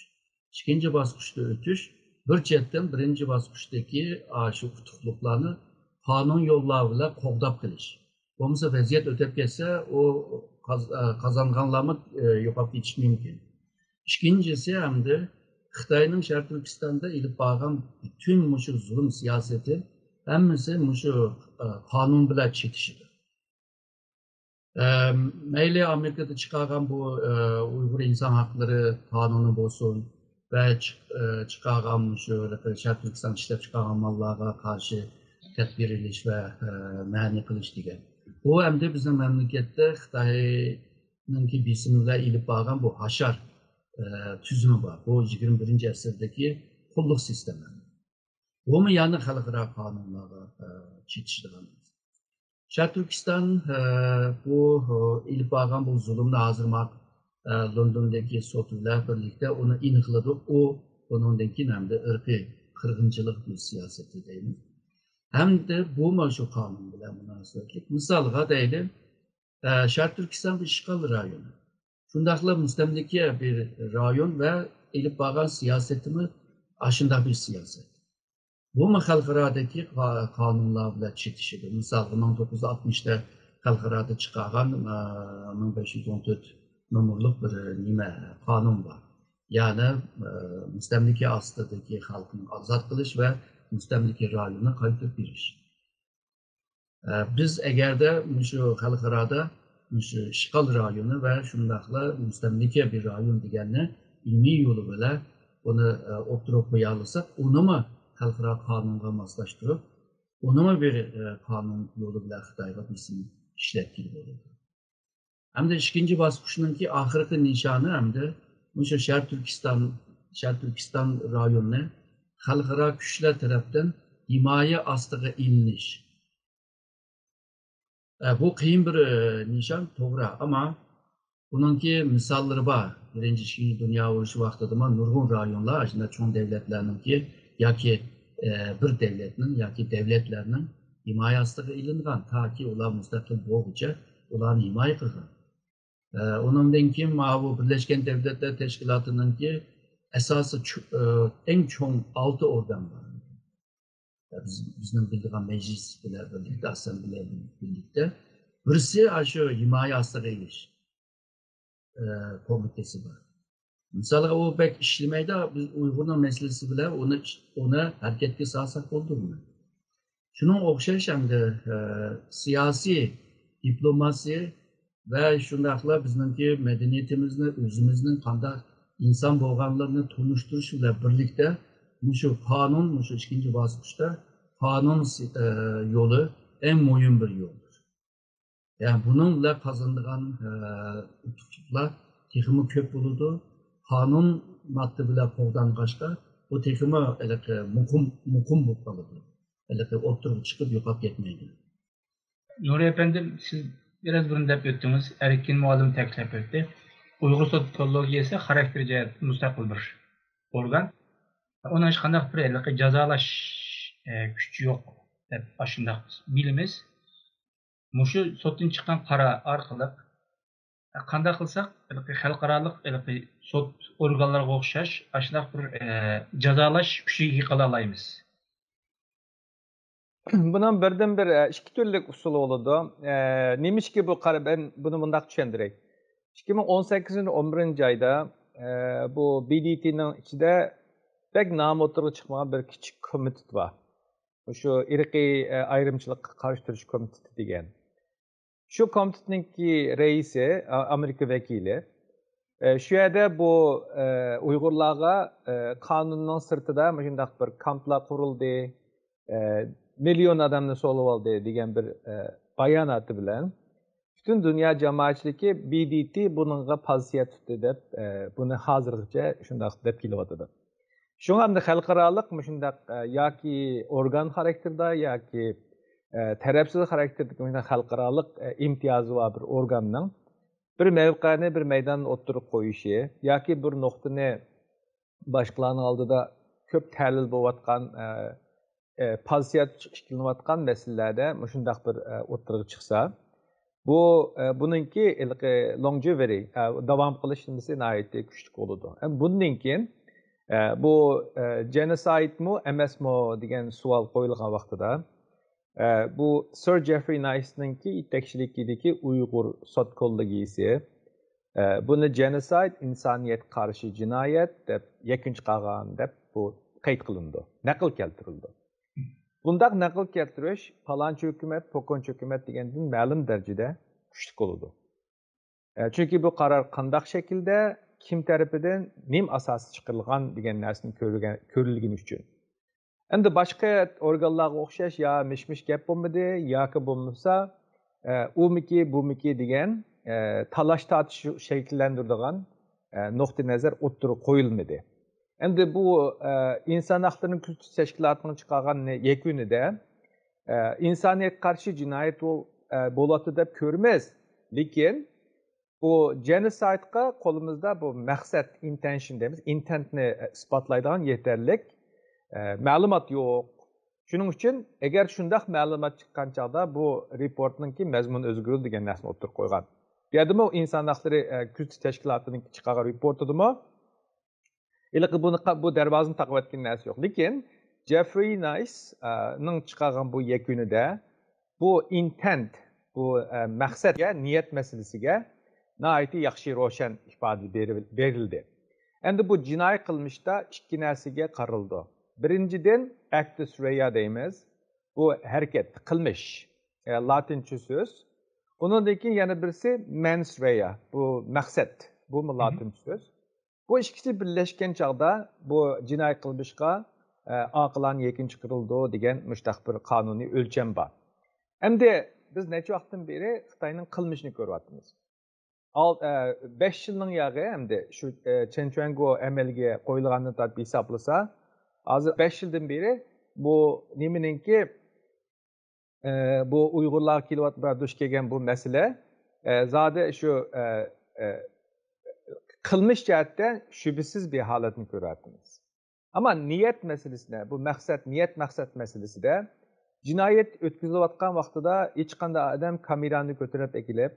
ئىككىنچى باسقۇچتا ئۆتۈش، بىر چەتتىن بىرىنچى باسقۇچتىكى ئاشۇ ئۇتۇقلۇقلارنى قانۇن يوللار بىلەن قوغداپ قېلىش. بولمىسا ۋەزىيەت ئۆتۈپ كەتسە، ئۇ قاز-، ئە، قازانغانلارمۇ، ئە، يوقاپ كېتىشى مۇمكىن. ئىككىنچىسى، ئەمدى خىتاينىڭ شەرقىي تۈركىستاندا ئېلىپ بارغان پۈتۈن مۇشۇ زۇلۇم سىياسىتى ھەممىسى مۇشۇ، ئە، قانۇن بىلەن چېتىشىدۇ. ئە، مەيلى ئامېرىكىدا چىقارغان بۇ، ئە، ئۇيغۇر ئىنسان ھەقلىرى قانۇنى بولسۇن ۋە چىق-، ئە، چىقارغان مۇشۇ شەرقىي تۈركىستان ئىشلەپ چىقارغان ماللارغا قارشى تەدبىر ئېلىش ۋە، ئە، مەنئى قىلىش دېگەن. بۇ ئەمدى بىزنىڭ مەملىكەتتە خىتاينىڭكى بېسىمى بىلەن ئېلىپ بارغان بۇ ھاشار، ئە، تۈزۈمى بار. بۇ يىگىرمە بىرىنچى ئەسىردىكى قۇللۇق سىستېما. بۇمۇ يەنە خەلقئارا قانۇنلارغا، ئە، چېتىشىدىغان. شەرقىي تۈركىستان، ئە، بۇ، ئە، ئېلىپ بارغان بۇ زۇلۇمنى ھازىر ما-، ئە، لوندوندىكى سوت بىلەن بىرلىكتە ئۇنى ئېنىقلىدى. ئۇ، ئۇنىڭدىن كېيىن ھەمدە ئىرقىي قىرغىنچىلىق سىياسىتى دەيمىز. ھەمدە بۇمۇ شۇ قانۇن بىلەن مۇناسىۋەتلىك. مىسالغا دەيلى، ئە، شەرقىي تۈركىستان بىر ئىشغال رايونى. شۇنداقلا مۇستەملىكە بىر رايون ۋە ئېلىپ بارغان سىياسىتىمۇ ئاشۇنداق بىر سىياسەت. بۇمۇ خەلقئارادىكى قا-، قانۇنلار بىلەن چېتىشىدۇ. مىسالغا، مىڭ توققۇز يۈز ئاتمىشتا خەلقئارادا چىقارغان، ئە، مىڭ بەش يۈز ئون تۆت نومۇرلۇق بىر نېمە، قانۇن بار. يەنى، ئە، مۇستەملىكە ئاستىدىكى خەلقنى ئازاد قىلىش ۋە مۇستەملىكە رايونىنى قايتۇرۇپ بېرىش. ئە، بىز ئەگەردە مۇشۇ خەلقئارادا مۇشۇ ئىشغال رايونى ۋە شۇنداقلا مۇستەملىكە بىر رايون دېگەننى ئىلمىي يولى بىلەن ئۇنى، ئە، ئوتتۇرىغا قويالىساق، ئۇنىمۇ خەلقئارا قانۇنغا ماسلاشتۇرۇپ، ئۇنىمۇ بىر، ئە، قانۇن يولى بىلەن خىتايغا بېسىم ئىشلەتكىلى بولىدۇ. ھەمدە ئىككىنچى باسقۇچنىڭكى ئاخىرقى نىشانى ھەمدە مۇشۇ شەرقىي تۈركىستان، شەرقىي تۈركىستان رايونىنى خەلقئارا كۈچلەر تەرەپتىن ھىمايە ئاستىغا ئېلىنىش. ئە، بۇ قىيىن بىر، ئە، نىشان، توغرا، ئەمما بۇنىڭكى مىساللىرى بار. بىرىنچى، ئىككىنچى دۇنيا ئۇرۇشى ۋاقتىدىمۇ نۇرغۇن رايونلار ئاشۇنداق چوڭ دەۋلەتلەرنىڭكى ياكى، ئە، بىر دەۋلەتنىڭ ياكى دەۋلەتلەرنىڭ ھىمايە ئاستىغا ئېلىنغان، تاكى ئۇلار مۇستەقىل بولغۇچە ئۇلارنى ھىمايە قىلغان. ئە، ئۇنىڭدىن كېيىن ماۋۇ بىرلەشكەن دەۋلەتلەر تەشكىلاتىنىڭكى ئاساسىي چو-، ئە، ئەڭ چوڭ ئالتە ئورگان بار. بىز، بىزنىڭ بىلىدىغان مەجلىس بىلەن بىرلىكتە، ئاسسامبلېيە بىلەن بىرلىكتە، بىرسى ئاشۇ ھىمايە ئاستىغا ئېلىش، ئە، كومىتېتى بار. مىسالغا، ئۇ بەك ئىشلىمەيدۇ، بىز ئۇيغۇرنىڭ مەسىلىسى بىلەن ئۇنى، ئۇنى ھەرىكەتكە سالساق بولىدۇ. شۇنىڭغا ئوخشاش ئەمدى، ئە، سىياسىي، دىپلوماسىيە ۋە شۇنداقلا بىزنىڭكى مەدەنىيىتىمىزنى، ئۆزىمىزنىڭ قانداق ئىنسان بولغانلىرىنى تونۇشتۇرۇش بىلەن بىرلىكتە، مۇشۇ قانۇن، مۇشۇ ئىككىنچى باسقۇچتا قانۇن سى-، ئە، يولى ئەڭ مۇھىم بىر يولدۇر. يەنى بۇنىڭ بىلەن قازىنىدىغان، ئە، ئۇتۇقلۇقلار تېخىمۇ كۆپ بولىدۇ. قانۇن ماددا بىلەن قوغدانغاچقا، بۇ تېخىمۇ ھېلىقى مۇقىم، مۇقىم بولۇپ قالىدۇ. ھېلىقى ئوتتۇرىغا چىقىپ يوقاپ كەتمەيدۇ. نۇرى ئەپەندىم، سىز بىراز بۇرۇن دەپ ئۆتتىڭىز، ئەركىن مۇئەللىم تەكىتلەپ ئۆتتى. ئۇيغۇر سوت كوللېگىيەسى خاراكتېر جەھەتتىن مۇستەقىل بىر ئورگان. ئۇنىڭ ھېچقانداق بىر ھېلىقى جازالاش، ئە، كۈچى يوق دەپ ئاشۇنداق بىلىمىز. مۇشۇ سوتتىن چىققان قارار ئارقىلىق قانداق قىلساق، ھېلىقى خەلقئارالىق، ھېلىقى سوت ئورگانلىرىغا ئوخشاش ئاشۇنداق بىر، ئە، جازالاش كۈچىگە ئىگە قىلالايمىز؟ بۇنىڭ بىردىنبىر، ئە، ئىككى تۈرلۈك ئۇسۇلى بولىدۇ. ئە، نېمىشقا بۇ قارا-، مەن بۇنى مۇنداق چۈشەندۈرەي. ئىككى مىڭ ئون سەككىزىنچى يىل ئون بىرىنچى ئايدا، ئە، بۇ بى دى تىنىڭ ئىچىدە بەك نامى ئوتتۇرىغا چىقمىغان بىر كىچىك كومىتېت بار. مۇشۇ ئىرقىي، ئە، ئايرىمچىلىققا قارشى تۇرۇش كومىتېتى دېگەن. شۇ كومىتېتنىڭكى رەئىسى، ئا-، ئامېرىكا ۋەكىلى. ئە، شۇ يەردە بۇ، ئە، ئۇيغۇرلارغا، ئە، قانۇننىڭ سىرتىدا مۇشۇنداق بىر كامپلار قۇرۇلدى، ئە، مىليون ئادەمنى سولىۋالدى دېگەن بىر، ئە، باياناتى بىلەن پۈتۈن دۇنيا جامائەتچىلىكى بى دى تى بۇنىڭغا پازىتسىيە تۇتتى دەپ، ئە، بۇنى ھازىرغىچە شۇنداق دەپ كېلىۋاتىدۇ. شۇڭا ئەمدى خەلقئارالىق مۇشۇنداق، ئە، ياكى ئورگان خاراكتېردا ياكى، ئە، تەرەپسىز خاراكتېردىكى مۇشۇنداق خەلقئارالىق، ئە، ئىمتىيازى بار بىر ئورگاننىڭ بىر مەۋقەنى، بىر مەيداننى ئوتتۇرىغا قويۇشى ياكى بىر نۇقتىنى باشقىلارنىڭ ئالدىدا كۆپ تەھلىل بولۇۋاتقان، ئە، ئە، پازىتسىيە تۇتۇش ئىككىلىنىۋاتقان مەسىلىلەردە مۇشۇنداق بىر، ئە، ئوتتۇرىغا چىقسا، بۇ، ئە، بۇنىڭكى ھېلىقى لونجېۋىتى، ئە، داۋام قىلىش نېمىسى ناھايىتى كۈچلۈك بولىدۇ. ئە، بۇندىن كېيىن، ئە، بۇ، ئە، جېنوسايدمۇ ئەمەسمۇ دېگەن سوئال قويۇلغان ۋاقتىدا، ئە، بۇ سىر جېفرى نايسنىڭكى يېتەكچىلىكىدىكى ئۇيغۇر سوت كوللېگىيىسى، ئە، بۇنى جېنوسايد، ئىنسانىيەتكە قارشى جىنايەت دەپ يەكۈن چىقارغان دەپ بۇ قەيت قىلىنىدۇ، نەقىل كەلتۈرۈلىدۇ. بۇنداق نەقىل كەلتۈرۈش پالانچى ھۆكۈمەت، پوكۇنچى ھۆكۈمەت دېگەندىن مەلۇم دەرىجىدە كۈچلۈك بولىدۇ. ئە، چۈنكى بۇ قارار قانداق شەكىلدە، كىم تەرىپىدىن، نېمە ئاساستا چىقىرىلغان دېگەن نەرسىنى كۆرگەن، كۆرۈلگىنى ئۈچۈن. ئەمدى باشقا ئورگانلارغا ئوخشاش يا مىش-مىش گەپ بولمىدى، ياكى بولمىسا، ئە، ئۇمىكى، بۇمىكى دېگەن، ئە، تالاش-تارتىش شەكىللەندۈرىدىغان، ئە، نۇقتىئى نەزەر ئوتتۇرىغا قويۇلمىدى. ئەمدى بۇ، ئە، ئىنسان ھەقلىرىنى كۆزىتىش تەشكىلاتىنىڭ چىقارغان يەكۈنىدە، ئە، ئىنسانىيەتكە قارشى جىنايەت بول-، ئە، بولۇۋاتىدۇ دەپ كۆرىمىز، لېكىن بۇ جېنوسايدقا قولىمىزدا بۇ مەقسەت، ئىنتېنشن دەيمىز، ئىنتېنتنى ئىسپاتلايدىغان يېتەرلىك، ئە، مەلۇمات يوق. شۇنىڭ ئۈچۈن، ئەگەر شۇنداق مەلۇمات چىققان چاغدا، بۇ رېپورتنىڭكى مەزمۇنى ئۆزگىرىدۇ دېگەن نەرسىنى ئوتتۇرىغا قويغان. بۇ يەردىمۇ ئىنسان ھەقلىرى، ئە، كۆزىتىش تەشكىلاتىنىڭ چىقارغان رېپورتىدىمۇ ھېلىقى بۇنى قا-، بۇ دەرۋازىنى تاقىۋەتكەن نەرسە يوق. لېكىن جېفرى نايس، ئە، نىڭ چىقارغان بۇ يەكۈنىدە بۇ ئىنتېنت، بۇ، ئە، مەقسەتكە، نىيەت مەسىلىسىگە ناھايىتى ياخشى روشەن ئىپادە بېرىل-، بېرىلدى. ئەمدى بۇ جىنايى قىلمىشتا ئىككى نەرسىگە قارىلىدۇ. بىرىنچىدىن، ئەكتۇس رېيا دەيمىز. بۇ ھەرىكەت، قىلمىش. ئە، لاتىنچە سۆز. ئۇنىڭدىن كېيىن يەنە بىرسى مەنس رېيا. بۇ مەقسەت. بۇمۇ لاتىنچە سۆز. بۇ ئىككىسى بىرلەشكەن چاغدا بۇ جىنايى قىلمىشقا، ئە، ئاقىلانە يەكۈن چىقىرىلىدۇ دېگەن مۇشتاق بىر قانۇنىي ئۆلچەم بار. ئەمدى بىز نەچچە ۋاقىتتىن بېرى خىتاينىڭ قىلمىشىنى كۆرۈۋاتىمىز. ئال-، ئە، بەش يىلنىڭ ياغى ئەمدى شۇ، ئە، چېن چۈەنگو ئەمەلگە قويۇلغاندىن تارتىپ ھېسابلىسا، ھازىر بەش يىلدىن بېرى بۇ نېمىنىڭكى، ئە، بۇ ئۇيغۇرلارغا كېلىۋاتقان، دۇچ كەلگەن بۇ مەسىلە، ئە، زادى شۇ، ئە، ئە، قىلمىش جەھەتتە شۈبھىسىز بىر ھالەتنى كۆرۈۋاتىمىز. ئەمما نىيەت مەسىلىسىدە، بۇ مەقسەت، نىيەت مەقسەت مەسىلىسىدە جىنايەت ئۆتكۈزۈلۈۋاتقان ۋاقتىدا ھېچقانداق ئادەم كامېرانى كۆتۈرۈپ ئەكېلىپ،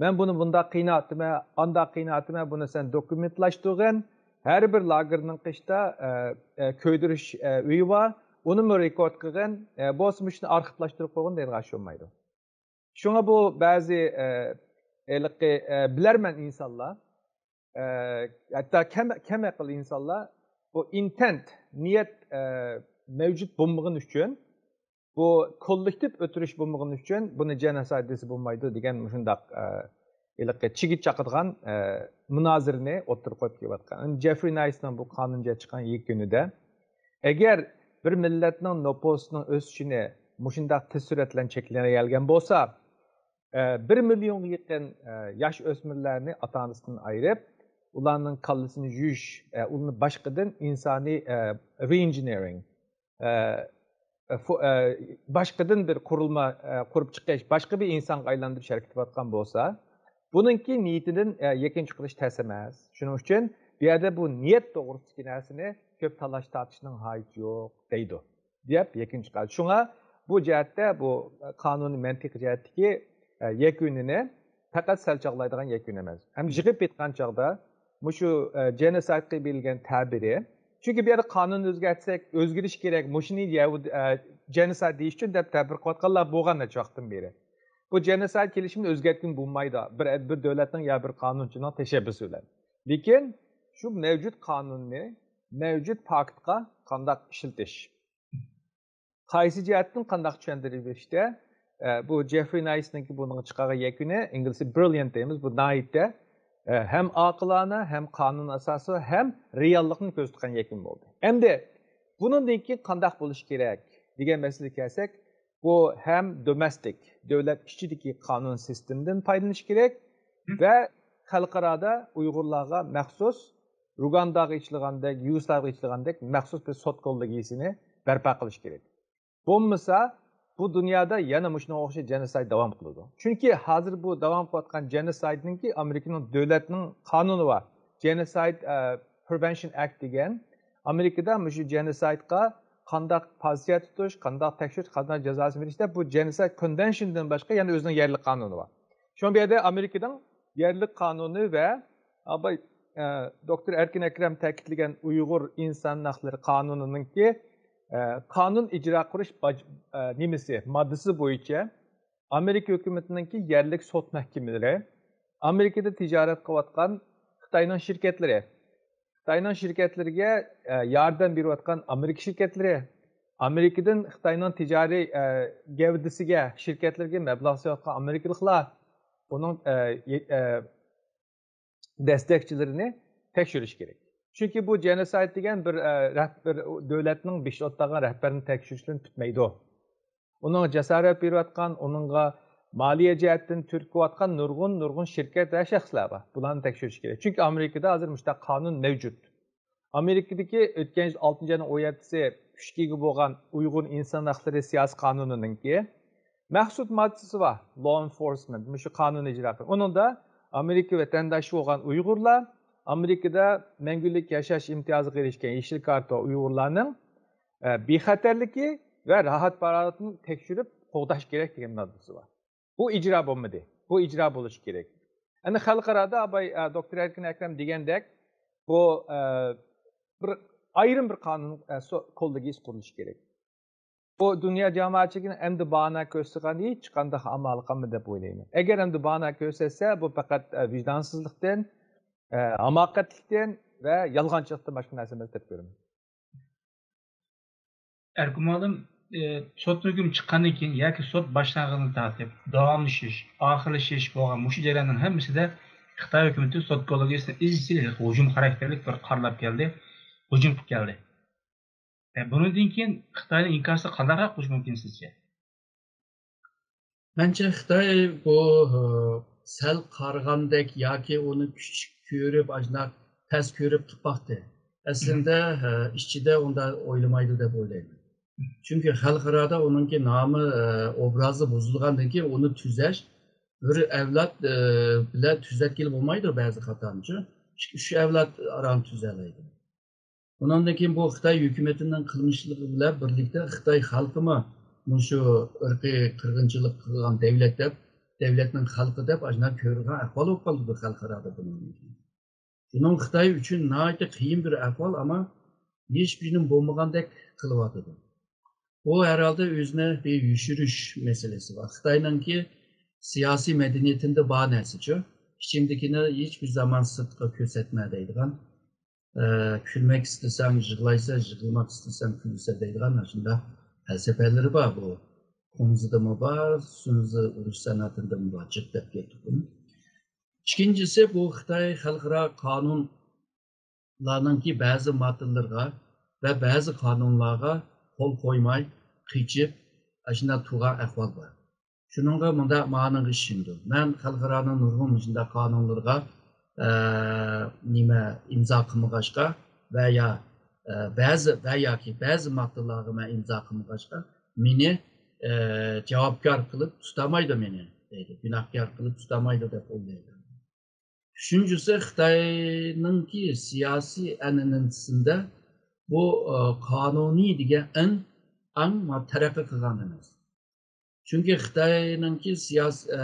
مەن بۇنى بۇنداق قىيناپتىمەن، ئانداق قىيناپتىمەن، بۇنى سەن دوكۇمېنتلاشتۇرغىن، ھەر بىر لاگېرنىڭ قېشىدا، ئە، ئە، كۆيدۈرۈش، ئە، ئۆيى بار، ئۇنىمۇ رېكورد قىلغىن، ئە، بولسا مۇشۇنى ئارخىپلاشتۇرۇپ قويغىن دەيدىغان ئىش بولمايدۇ. شۇڭا بۇ بەزى، ئە، ھېلىقى، ئە، بىلەرمەن ئىنسانلار، ئە، ھەتتا كەم، كەم ئەقىل ئىنسانلار بۇ ئىنتېنت، نىيەت، ئە، مەۋجۇت بولمىغىنى ئۈچۈن، بۇ كوللېكتىپ ئۆلتۈرۈش بولمىغىنى ئۈچۈن بۇنى جېنوسايد دېسە بولمايدۇ دېگەن مۇشۇنداق، ئە، ھېلىقى چىگىت چاقىدىغان، ئە، مۇنازىرىنى ئوتتۇرىغا قويۇپ كېلىۋاتقان. جېفرى نايسنىڭ بۇ قانۇن چىققان يېكۈنىدە، ئەگەر بىر مىللەتنىڭ نوپۇسىنىڭ ئۆسۈشىنى مۇشۇنداق تېز سۈرئەت بىلەن چەكلىنەلىگەن بولسا، ئە، بىر مىليونغا يېقىن، ئە، ياش ئۆسمۈرلەرنى ئاتا-ئانىسىدىن ئايرىپ، ئۇلارنىڭ كاللىسىنى يۇيۇش، ئە، ئۇلارنى باشقىدىن ئىنسانىي، ئە، رېئىنژېنېرىڭ، ئە، ئە، فو-، ئە، باشقىدىن بىر قۇرۇلما، ئە، قۇرۇپ چىقىش، باشقا بىر ئىنسانغا ئايلاندۇرۇش ھەرىكىتى قىلىۋاتقان بولسا، بۇنىڭكى نىيىتىدىن، ئە، يەكۈن چىقىرىش تەس ئەمەس. شۇنىڭ ئۈچۈن بۇ يەردە بۇ نىيەت توغرىسىدىكى نەرسىنى كۆپ تالاش-تارتىشنىڭ ھاجىتى يوق دەيدۇ، دەپ يەكۈن چىقاردى. شۇڭا بۇ جەھەتتە بۇ قانۇنىي مەنتىقىي جەھەتتىكى، ئە، يەكۈنىنى پەقەت سەل چاغلايدىغان يەكۈن ئېمەس. ھەم يىغىپ ئېيتقان چاغدا مۇشۇ، ئە، جېنوسايدقا بېرىلگەن تەبىرى، چۈنكى بۇ يەردە قانۇننى ئۆزگەرتسەك، ئۆزگىرىش كېرەك، مۇشۇنى يەھۇدىي، ئە، جېنوسايد دېيىش ئۈچۈن دەپ تەبىر قىلىۋاتقانلار بولغان نەچچە ۋاقىتتىن بېرى. بۇ جېنوسايد كېلىشىمىنى ئۆزگەرتكىلى بولمايدۇ. بىر، بىر دۆلەتنىڭ يا بىر قانۇنچىنىڭ تەشەببۇسى بىلەن. لېكىن شۇ مەۋجۇت قانۇننى مەۋجۇت پاكىتقا قانداق ئىشلىتىش؟ قايسى جەھەتتىن قانداق چۈشەندۈرۈش بېرىشتە، ئە، بۇ جېفرى نايسنىڭكى بۇنىڭغا چىقارغان يەكۈنى، ئىنگلىزچە بىرىليانت دەيمىز، بۇ ناھايىتى، ئە، ھەم ئاقىلانە، ھەم قانۇن ئاساسى، ھەم رېئاللىقنى كۆرسىتىدىغان يەكۈن بولدى. ئەمدى بۇنىڭدىن كېيىن قانداق بولۇش كېرەك دېگەن مەسىلىگە كەلسەك، بۇ ھەم دومېستىك، دۆلەت ئىچىدىكى قانۇن سىستېمىدىن پايدىلىنىش كېرەك ۋە خەلقئارادا ئۇيغۇرلارغا مەخسۇس، روگانداغا ئېچىلغاندەك، يۇگوسلاۋىيەگە ئېچىلغاندەك مەخسۇس بىر سوت كوللېگىيىسىنى بەرپا قىلىش كېرەك. بولمىسا، بۇ دۇنيادا يەنە مۇشۇنىڭغا ئوخشاش جېنوسايد داۋام قىلىدۇ. چۈنكى ھازىر بۇ داۋام قىلىۋاتقان جېنوسايدنىڭكى ئامېرىكىنىڭ دۆلەتنىڭ قانۇنى بار. جېنوسايد، ئە، پرېۋېنشن ئەكت دېگەن. ئامېرىكىدا مۇشۇ جېنوسايدقا قانداق پوزىتسىيە تۇتۇش، قانداق تەكشۈرۈش، قانداق جازاسىنى بېرىش دەپ بۇ جېنوسايد كونۋېنشندىن باشقا يەنە ئۆزىنىڭ يەرلىك قانۇنى بار. شۇڭا بۇ يەردە ئامېرىكىنىڭ يەرلىك قانۇنى ۋە ئاباي، ئە، دوكتور ئەركىن ئەكرەم تەكىتلىگەن ئۇيغۇر ئىنسان ھەقلىرى قانۇنىنىڭكى ئە، قانۇن ئىجرا قىلىش باج-، ئە، نېمىسى، ماددىسى بويىچە ئامېرىكا ھۆكۈمىتىنىڭكى يەرلىك سوت مەھكىمىلىرى ئامېرىكىدا تىجارەت قىلىۋاتقان خىتاينىڭ شىركەتلىرى، خىتاينىڭ شىركەتلىرىگە، ئە، ياردەم بېرىۋاتقان ئامېرىكا شىركەتلىرى، ئامېرىكىدىن خىتاينىڭ تىجارىي، ئە، گەۋدىسىگە، شىركەتلىرىگە مەبلەغ سېلىۋاتقان ئامېرىكىلىقلار، ئۇنىڭ، ئە، يە-، ئە، دەستەكچىلىرىنى تەكشۈرۈش كېرەك. چۈنكى بۇ جېنوسايد دېگەن بىر، ئە، رەھ-، بىر دۆلەتنىڭ بېشىدا ئولتۇرغان رەھبەرنى تەكشۈرۈش بىلەن پۈتمەيدۇ. ئۇنىڭغا جاسارەت بېرىۋاتقان، ئۇنىڭغا مالىيە جەھەتتىن تۈرتكە بولۇۋاتقان نۇرغۇن، نۇرغۇن شىركەت ۋە شەخسلەر بار. بۇلارنى تەكشۈرۈش كېرەك. چۈنكى ئامېرىكىدا ھازىر مۇشۇنداق قانۇن مەۋجۇت. ئامېرىكىدىكى ئۆتكەن يىل ئالتىنچى ئاينىڭ ئون يەتتىسى كۈچكە ئىگە بولغان ئۇيغۇر ئىنسان ھەقلىرى سىياسىي قانۇنىنىڭكى مەخسۇس ماددىسى بار، law enforcement، مۇشۇ قانۇن ئىجرا قىلىش. ئۇنىڭدا ئامېرىكا ۋەتەنداشى بولغان ئۇيغۇرلار، ئامېرىكىدا مەڭگۈلۈك ياشاش ئىمتىيازىغا ئېرىشكەن يېشىل كارتا ئۇيغۇرلارنىڭ، ئە، بىخەتەرلىكى ۋە راھەت پاراغىتىنى تەكشۈرۈپ قوغداش كېرەك دېگەن ماددىسى بار. بۇ ئىجرا بولمىدى. بۇ ئىجرا بولۇشى كېرەك. ئەنە خەلقئارادا ئاباي، ئە، دوكتور ئەركىن ئەكرەم دېگەندەك، بۇ، ئە، بىر ئايرىم بىر قانۇن، ئە، سو-، كوللېگىيىسى قۇرۇلۇشى كېرەك. بۇ دۇنيا جامائەتچىلىكىنىڭ ئەمدى باھانە كۆرسىتىدىغان ھېچقانداق ئامالى قالمىدى دەپ ئويلايمەن. ئەگەر ئەمدى باھانە كۆرسەتسە، بۇ پەقەت، ئە، ۋىجدانسىزلىقتىن، ئە، ھاماقەتلىكتىن ۋە يالغانچىلىقتىن باشقا نەرسە ئەمەس دەپ كۆرىمەن. ئەركىن مۇئەللىم، ئى، سوت ھۆكۈم چىققاندىن كېيىن ياكى سوت باشلانغىنىدىن تارتىپ داۋاملىشىش، ئاخىرلىشىش بولغان مۇشۇ جەرياننىڭ ھەممىسىدە خىتاي ھۆكۈمىتى سوت كوللېگىيىسىنى ئىزچىل ھۇجۇم خاراكتېرلىك بىر قارىلاپ كەلدى، ھۇجۇم قىلىپ كەلدى. ئە، بۇنىڭدىن كېيىن خىتاينىڭ ئىنكاسى قانداقراق بولۇشى مۇمكىن سىزچە؟ مەنچە خىتاي بۇ، ئە، سەل قارىغاندەك ياكى ئۇنى كىچىك كۆرۈپ، ئاشۇنداق پەس كۆرۈپ قىلىپ باقتى. ئەسلىدە، ئە، ئىچىدە ئۇنداق ئويلىمايدۇ دەپ ئويلايمەن. چۈنكى خەلقئارادا ئۇنىڭكى نامى، ئە، ئوبرازى بۇزۇلغاندىن كېيىن ئۇنى تۈزەش بىر ئەۋلاد، ئە، بىلەن تۈزەتكىلى بولمايدۇ بەزى خاتانى. ئىككى، ئۈچ ئەۋلاد ئاران تۈزەلەيدۇ. ئۇنىڭدىن كېيىن بۇ خىتاي ھۆكۈمىتىنىڭ قىلمىشلىقى بىلەن بىرلىكتە خىتاي خەلقىمۇ مۇشۇ ئىرقىي قىرغىنچىلىق قىلغان دەۋلەت دەپ، دەۋلەتنىڭ خەلقى دەپ ئاشۇنداق كۆرىدىغان ئەھۋال بولۇپ قالدى بۇ خەلقئارادا بۇنىڭدىن كېيىن. شۇنىڭ خىتاي ئۈچۈن ناھايىتى قىيىن بىر ئەھۋال، ئەمما ھېچبىرىنىڭ بولمىغاندەك قىلىۋاتىدۇ. بۇ ھەرھالدا ئۆزىنى بىر يوشۇرۇش مەسىلىسى بار. خىتاينىڭكى سىياسىي مەدەنىيىتىدە بار نەرسىچۇ. ئىچىڭدىكىنى ھېچبىر زامان سىرتقا كۆرسەتمە دەيدىغان، ئە، كۈلمەك ئىستىسەڭ يىغلايسەن، يىغلىماق ئىستىسەڭ كۈلىسەن دەيدىغان ئاشۇنداق پەلسەپىلىرى بار. بۇ كۇڭزىدىمۇ بار، سۇنزى ئۇرۇش سەنئىتىدىمۇ بار، جىق دەپ كەتتۇق بۇنى. ئىككىنچىسى، بۇ خىتاي خەلقئارا قانۇنلارنىڭكى بەزى ماددىلىرىغا ۋە بەزى قانۇنلارغا قول قويماي، قېچىپ، ئاشۇنداق تۇرغان ئەھۋال بار. شۇنىڭغا مۇنداق مانىغا ئىشىنىدۇ. مەن خەلقئارانىڭ نۇرغۇن مۇشۇنداق قانۇنلىرىغا، ئە، نېمە، ئىمزا قىلمىغاچقا ۋە يا، ئە، بەزى ۋە ياكى بەزى ماددىلارغا مەن ئىمزا قىلمىغاچقا، مېنى، ئە، جاۋابكار قىلىپ تۇتالمايدۇ مېنى، دەيدۇ. گۇناھكار قىلىپ تۇتالمايدۇ دەپ ئويلايدۇ. ئۈچىنچىسى، خىتاينىڭكى سىياسىي ئەنئەنىسىندە بۇ، ئە، قانۇنىي دېگەن ئەن ئەڭ تەرەققىي قىلغان ئەمەس. چۈنكى خىتاينىڭكى سىياس-، ئە،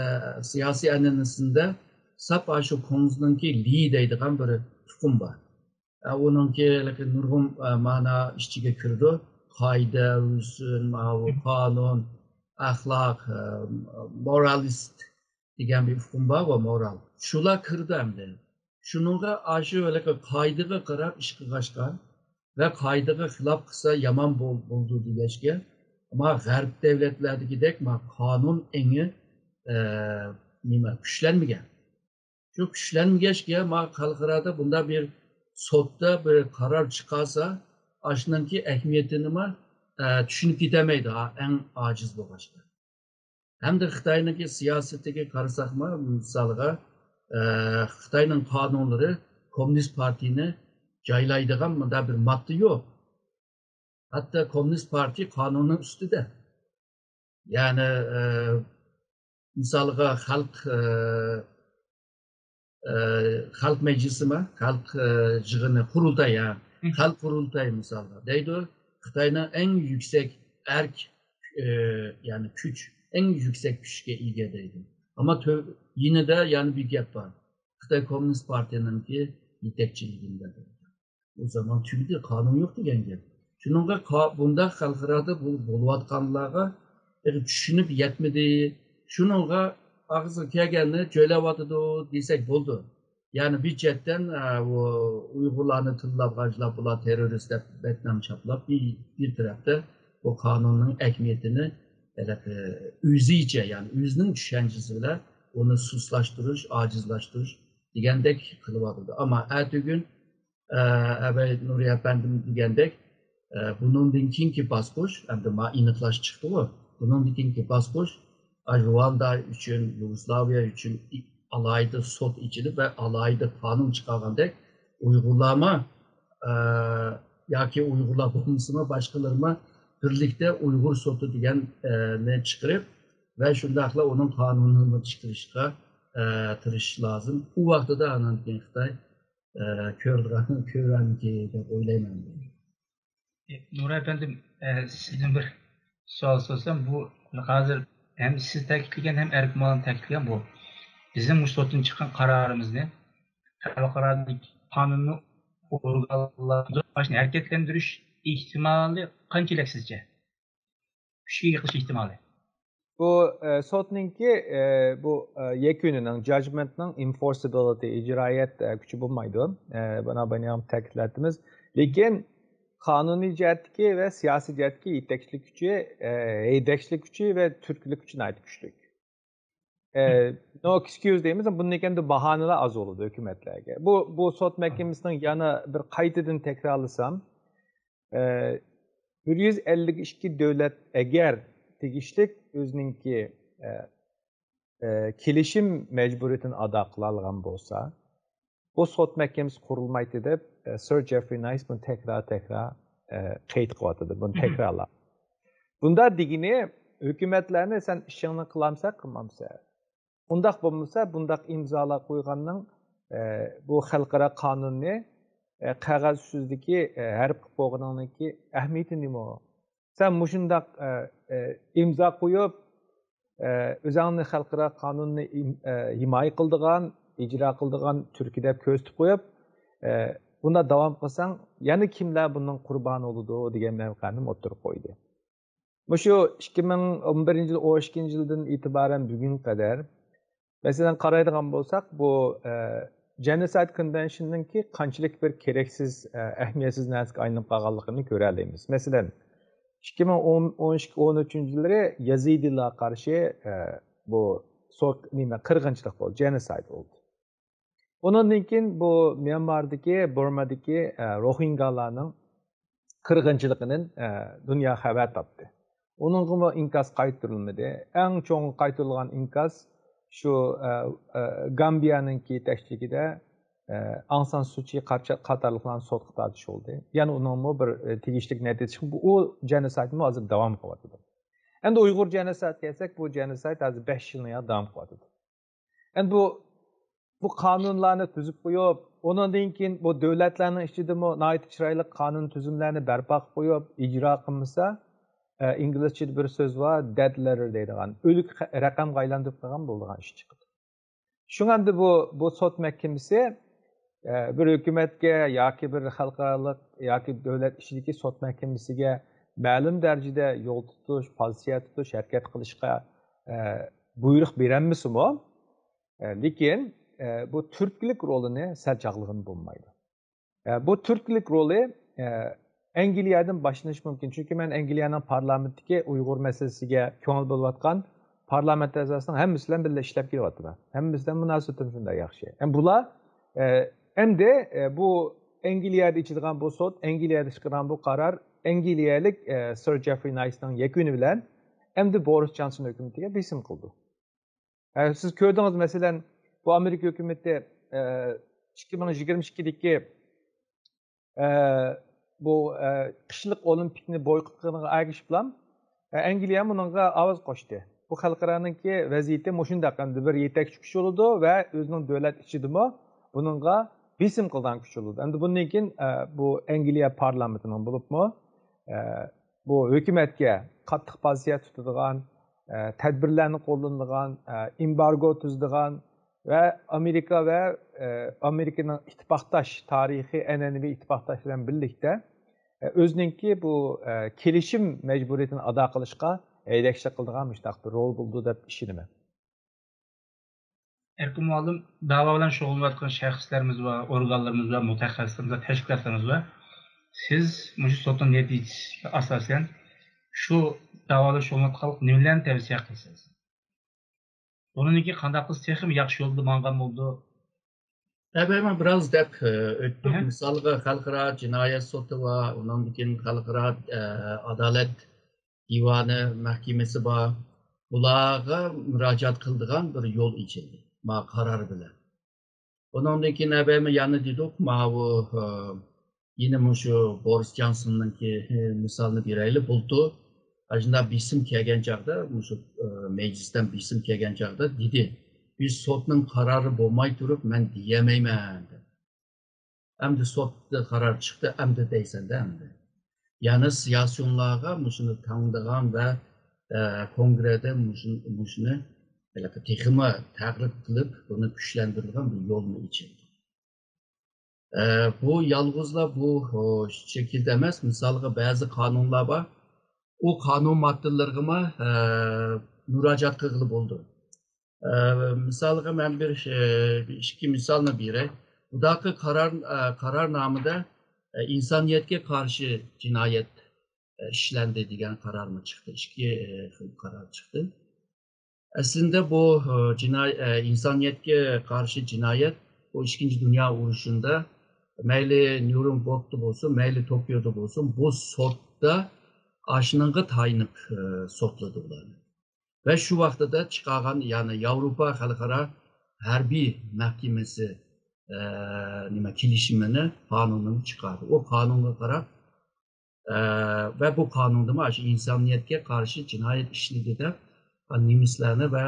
سىياسىي ئەنئەنىسىندە ساپ ئاشۇ كۇڭزىنىڭكى لى دەيدىغان بىر تۇخۇم بار. ئە، ئۇنىڭكى ھېلىقى نۇرغۇن، ئە، مانا ئىچىگە كىرىدۇ. قائىدە، ھۆسن، ماۋۇ قانۇن، ئەخلاق، ئە، مورالىست دېگەن بىر ئۇقۇم بار ۋە مورال. شۇلار كىرىدۇ ئەمدى. شۇنىڭغا ئاشۇ ھېلىقى قائىدىگە قاراپ ئىش قىلغاچقا ۋە قائىدىگە خىلاپ قىلسا يامان بول-، بولىدۇ دېگەچكە، ما غەرب دەۋلەتلەردىكىدەك ما قانۇن ئېڭى، ئە، نېمە، كۈچلەنمىگەن. شۇ كۈچلەنمىگەچكە، ما خەلقئارادا بۇنداق بىر سوتتا بىر قارار چىقارسا، ئاشۇنىڭكى ئەھمىيىتىنىمۇ، ئە، چۈشىنىپ كېتەلمەيدۇ، ئا-، ئەڭ ئاجىز بولغاچقا. ھەمدە خىتاينىڭكى سىياسىتىگە قارىساقمۇ، مىسالغا، ئە، خىتاينىڭ قانۇنلىرى كوممۇنىست پارتىيىنى جايلايدىغان مۇنداق بىر ماددا يوق. ھەتتا كوممۇنىست پارتىيە قانۇننىڭ ئۈستىدە. يەنى، ئە، مىسالغا خەلق، ئە، ئە، خەلق مەجلىسىمۇ، خەلق، ئە، يىغىنى، قۇرۇلتاي، ھە. خەلق قۇرۇلتايى مىسالغا دەيدۇ، خىتاينىڭ ئەڭ يۈكسەك ئەرك، ئە، يەنى كۈچ، ئەڭ يۈكسەك كۈچكە ئىگە دەيدۇ. ئەمما تۆ-، يېنىدا يەنە بىر گەپ بار. خىتاي كوممۇنىست پارتىيىنىڭكى يېتەكچىلىكىدە دەيدۇ. ئۇ زامان تۈگىدى، قانۇن يوق دېگەن گەپ. شۇنىڭغا قا-، بۇنداق خەلقئارادا بۇ بولۇۋاتقانلارغا چۈشىنىپ يەتمىدى. شۇنىڭغا ئاغزىغا كەلگەننى جۆيلەۋاتىدۇ دېسەك بولىدۇ. يەنى بىر چەتتىن، ئە، ئۇ ئۇيغۇرلارنى تىللاپ، غاجىلاپ، بۇلار تېررورىست دەپ بەتنام چاپلاپ، بىر، بىر تەرەپتە بۇ قانۇننىڭ ئەھمىيىتىنى ھېلىقى ئۆزىچە، يەنى ئۆزىنىڭ چۈشەنچىسى بىلەن ئۇنى سۇسلاشتۇرۇش، ئاجىزلاشتۇرۇش دېگەندەك قىلىۋاتىدۇ. ئەمما ئەتىگۈن، ئە، ئەبەي نۇرى ئەپەندىم دېگەندەك، ئە، بۇنىڭدىن كېيىنكى باسقۇچ، ئەمدى ما ئېنىقلاش چىقتىغۇ، بۇنىڭدىن كېيىنكى باسقۇچ، ئە، رۇاندا ئۈچۈن، يۇگوسلاۋىيە ئۈچۈن ئالاھىدە سوت ئېچىلىپ ۋە ئالاھىدە قانۇن چىقارغاندەك، ئۇيغۇرلارمۇ، ئە، ياكى ئۇيغۇرلار بولمىسىمۇ، باشقىلىرىمۇ بىرلىكتە ئۇيغۇر سوتى دېگەن، ئە، نى چىقىرىپ ۋە شۇنداقلا ئۇنىڭ قانۇنىنى چىقىرىشقا، ئە، تىرىشىش لازىم. ئۇ ۋاقتىدا ئاندىن كېيىن خىتاي، ئە، كۆرىدىغان، كۆرەرمىكى دەپ ئويلايمەن. ئە، نۇر ئەپەندىم، ئە، سىزدىن بىر سوئال سورىسام، بۇ ھازىر ھەم سىز تەكىتلىگەن، ھەم ئەركىن مۇئەللىم تەكىتلىگەن بۇ بىزنىڭ مۇشۇ سوتتىن چىققان قارارىمىزنى خەلقئارادىكى قانۇننى ئورگانلاشتۇرۇش، ھەرىكەتلەندۈرۈش ئېھتىمالى قانچىلىك سىزچە؟ كۈچكە ئىگە قىلىش ئېھتىمالى. بۇ، ئە، سوتنىڭكى، ئە، بۇ، ئە، يەكۈنىنىڭ، جاجمېنتنىڭ ئېنفورسابىلىتى، ئىجرائىيەت، ئە، كۈچى بولمايدۇ. ئە، بۇنى بايام تەكىتلەۋاتىمىز. لېكىن قانۇنىي جەھەتتىكى ۋە سىياسىي جەھەتتىكى يېتەكچىلىك كۈچى، ئە، ھەيدەكچىلىك كۈچى ۋە تۈرتكىلىك كۈچى ناھايىتى كۈچلۈك. ئە، نو ئېكسكيۇز دەيمىز، بۇندىن كېيىن باھانىلەر ئاز بولىدۇ ھۆكۈمەتلەرگە. بۇ، بۇ سوت مەھكىمىسىنىڭ يەنە بىر قايتىدىن تەكرارلىسام، ئە، بىر يۈز ئەللىك ئىككى دۆلەت ئەگەر تېگىشلىك ئۆزىنىڭكى، ئە، ئە، كېلىشىم مەجبۇرىيىتىنى ئادا قىلالىغان بولسا، بۇ سوت مەھكىمىسى قۇرۇلمايتتى دەپ، ئە، سىر جېفرى نايس بۇنى تەكرار، تەكرار، ئە، قەيت قىلىۋاتىدۇ، بۇنى تەكرارلاپ. بۇنداق دېگىنى، ھۆكۈمەتلەرنى سەن ئىشىڭنى قىلامسەن، قىلمامسەن. ئۇنداق بولمىسا، بۇنداق ئىمزالار قويغاننىڭ، ئە، بۇ خەلقئارا قانۇننى، ئە، قەغەز ئۈستىدىكى، ئە، ھەرپ قىلىپ قويغىنىڭنىڭكى ئەھمىيىتى نېمە؟ سەن مۇشۇنداق، ئە، ئە، ئىمزا قويۇپ، ئە، ئۆزۈڭنى خەلقئارا قانۇننى ئىم-، ئە، ھىمايە قىلىدىغان، ئىجرا قىلىدىغان تۈركى دەپ كۆرسىتىپ قويۇپ، ئە، بۇنداق داۋام قىلساڭ، يەنە كىملەر بۇنىڭ قۇربانى بولىدۇ دېگەن مەۋقەنى ئوتتۇرىغا قويدى. مۇشۇ ئىككى مىڭ ئون بىرىنچى يىل، ئون ئىككىنچى يىلدىن ئېتىبارەن بۈگۈنگە قەدەر، مەسىلەن، قارايدىغان بولساق، بۇ، ئە، جېنوسايد كونۋېنشننىڭكى قانچىلىك بىر كېرەكسىز، ئە، ئەھمىيەتسىز نەرسىگە ئايلىنىپ قالغانلىقىنى كۆرەلەيمىز. مەسىلەن، ئىككى مىڭ ئون، ئون ئىككى، ئون ئۈچىنچى يىللىرى يەزىدىلارغا قارشى، ئە، بۇ سوق-، نېمە، قىرغىنچىلىق بولدى، جېنوسايد بولدى. ئۇنىڭدىن كېيىن بۇ ميانماردىكى، بۇرمادىكى، ئە، روھىنگالارنىڭ قىرغىنچىلىقىدىن، ئە، دۇنيا خەۋەر تاپتى. ئۇنىڭغىمۇ ئىنكاس قايتۇرۇلمىدى. ئەڭ چوڭ قايتۇرۇلغان ئىنكاس شۇ، ئە، ئە، گامبىيانىڭكى يېتەكچىلىكىدە، ئە، ئاڭ سان سۇچى قارچا-، قاتارلىقلارنى سوتقا تارتىش بولدى. يەنە ئۇنىڭمۇ بىر، ئە، تېگىشلىك نەتىجىسى چىقىپ، بۇ، ئۇ جېنوسايدمۇ ھازىر داۋام قىلىۋاتىدۇ. ئەمدى ئۇيغۇر جېنوسايدىغا كەلسەك، بۇ جېنوسايد ھازىر بەش يىلنى يا داۋام قىلىۋاتىدۇ. ئەمدى بۇ، بۇ قانۇنلارنى تۈزۈپ قويۇپ، ئۇنىڭدىن كېيىن بۇ دۆلەتلەرنىڭ ئىچىدىمۇ ناھايىتى چىرايلىق قانۇن تۈزۈملەرنى بەرپا قىلىپ قويۇپ، ئىجرا قىلمىسا، ئە، ئىنگلىزچىدە بىر سۆز بار، دېد لېتتېر دەيدىغان، ئۆلۈك خە-، رەقەمگە ئايلاندۇرۇپ قويغان بولىدىغان ئىش چىقىدۇ. شۇڭا ئەمدى بۇ، بۇ سوت مەھكىمىسى، ئە، بىر ھۆكۈمەتكە ياكى بىر خەلقئارالىق ياكى دۆلەت ئىچىدىكى سوت مەھكىمىسىگە مەلۇم دەرىجىدە يول تۇتۇش، پوزىتسىيە تۇتۇش، ھەرىكەت قىلىشقا، ئە، بۇيرۇق بېرەلمىسىمۇ، ئە، لېكىن، ئە، بۇ تۈرتكىلىك رولىنى سەل چاغلىغىلى بولمايدۇ. ئە، بۇ تۈرتكىلىك رولى، ئە، ئەنگلىيەدىن باشلىنىشى مۇمكىن. چۈنكى مەن ئەنگلىيەنىڭ پارلامېنتىدىكى ئۇيغۇر مەسىلىسىگە كۆڭۈل بۆلۈۋاتقان پارلامېنت ئەزاسىنىڭ ھەممىسى بىلەن بىللە ئىشلەپ كېلىۋاتىمەن. ھەممىسى بىلەن مۇناسىۋىتىم شۇنداق ياخشى. ئەمدى بۇلار، ئە، ئەمدى، ئە، بۇ ئەنگلىيەدە ئېچىلغان بۇ سوت، ئەنگلىيەدە چىقىرغان بۇ قارار، ئەنگلىيەلىك، ئە، سىر جېفرى نايسنىڭ يەكۈنى بىلەن ئەمدى بورىس جانسون ھۆكۈمىتىگە بېسىم قىلدى. ئە، سىز كۆردىڭىز، مەسىلەن، بۇ ئامېرىكا ھۆكۈمىتى، ئە، ئىككى مىڭ يىگىرمە ئىككىدىكى، ئە، بۇ، ئە، قىشلىق ئولىمپىكنى بويكوت قىلغىنىغا ئەگىشىپلا، ئە، ئەنگلىيە بۇنىڭغا ئاۋاز قوشتى. بۇ خەلقئارانىڭكى ۋەزىيىتى مۇشۇنداق، ئەمدى بىر يېتەكچى كۈچ بولىدۇ ۋە ئۆزىنىڭ دۆلەت ئىچىدىمۇ بۇنىڭغا بېسىم قىلىدىغان كۈچ بولىدۇ. ئەمدى بۇندىن كېيىن، ئە، بۇ ئەنگلىيە پارلامېنتىنىڭ بولۇپمۇ، ئە، بۇ ھۆكۈمەتكە قاتتىق پوزىتسىيە تۇتىدىغان، ئە، تەدبىرلەرنى قوللىنىدىغان، ئە، ئېمبارگو تۈزىدىغان ۋە ئامېرىكا ۋە، ئە، ئامېرىكىنىڭ ئىتتىپاقداش، تارىخىي ئەنئەنىۋى ئىتتىپاقداش بىلەن بىرلىكتە، ئۆزىنىڭكى بۇ كېلىشىم مەجبۇرىيىتىنى ئادا قىلىشقا ھەيدەكچىلىك قىلىدىغان مۇشۇنداق بىر رول بولىدۇ دەپ ئىشىنىمەن. ئەركىن مۇئەللىم، داۋا بىلەن شۇغۇللىنىۋاتقان شەخسلىرىمىز بار، ئورگانلىرىمىز بار، مۇتەخەسسىسلىرىمىز بار، تەشكىلاتلىرىمىز بار. سىز مۇشۇ سوتنىڭ نەتىجىسىگە ئاساسەن شۇ داۋا بىلەن شۇغۇللىنىۋاتقانلىق نېمىلەرنى تەۋسىيە قىلىسىز؟ بۇنىڭدىن كېيىن قانداق قىلسا تېخىمۇ ياخشى يولدا ماڭغان بولىدۇ؟ ئەبەي، مەن بىراز دەپ ئۆتتۇم. مىسالغا، خەلقئارا جىنايەت سوتى بار، ئۇنىڭدىن كېيىن خەلقئارا ئادالەت دىۋانى مەھكىمىسى بار. بۇلارغا مۇراجىئەت قىلىدىغان بىر يول ئېچىلدى ما قارار بىلەن. ئۇنىڭدىن كېيىن ئەبەي، مەن يەنە دېدۇق، ماۋۇ يەنە مۇشۇ بورىس جانسوننىڭكى مىسالىنى بېرەيلى. بۇلتۇر ئاشۇنداق بېسىم كەلگەن چاغدا، مۇشۇ مەجلىستىن بېسىم كەلگەن چاغدا دېدى، بىز سوتنىڭ قارارى بولماي تۇرۇپ مەن دېيەلمەيمەن دەپ. ئەمدى سوتتا قارار چىقتى، ئەمدى دەيسەندە ئەمدى. يەنى سىياسىيونلارغا مۇشۇنى تاڭدىغان ۋە كونگرېدە مۇشۇنى تېخىمۇ تەقلىد قىلىپ، بۇنى كۈچلەندۈرىدىغان بىر يولمۇ ئېچىلدى. بۇ يالغۇزلا بۇ شەكىلدە ئەمەس، مىسالغا بەزى قانۇنلار بار. ئۇ قانۇن ماددىلىرىغىمۇ مۇراجىئەت قىلغىلى بولىدۇ. مىسالغا مەن بىر ئىككى مىسالنى بېرەي. بۇداقى قارار قارارنامىدە ئىنسانىيەتكە قارشى جىنايەت ئىشلەندى دېگەن قارارمۇ چىقتى. ئىككى خىل قارار چىقتى. ئەسلىندە بۇ جىناي ئىنسانىيەتكە قارشى جىنايەت بۇ ئىككىنچى دۇنيا ئۇرۇشىدا مەيلى نيۇرنبېرگدا بولسۇن، مەيلى توكيودا بولسۇن، بۇ سوتتا ئاشۇنىڭغا تايىنىپ سوتلىدى ئۇلارنى. ۋە شۇ ۋاقتىدا چىقارغان، يەنى ياۋروپا خەلقئارا ھەربىي مەھكىمىسى نېمە كېلىشىمىنى، قانۇنىنى چىقاردى. ئۇ قانۇنغا قاراپ ۋە بۇ قانۇندىمۇ ئاشۇ ئىنسانىيەتكە قارشى جىنايەت ئىشلىدى دەپ نېمىسلەرنى ۋە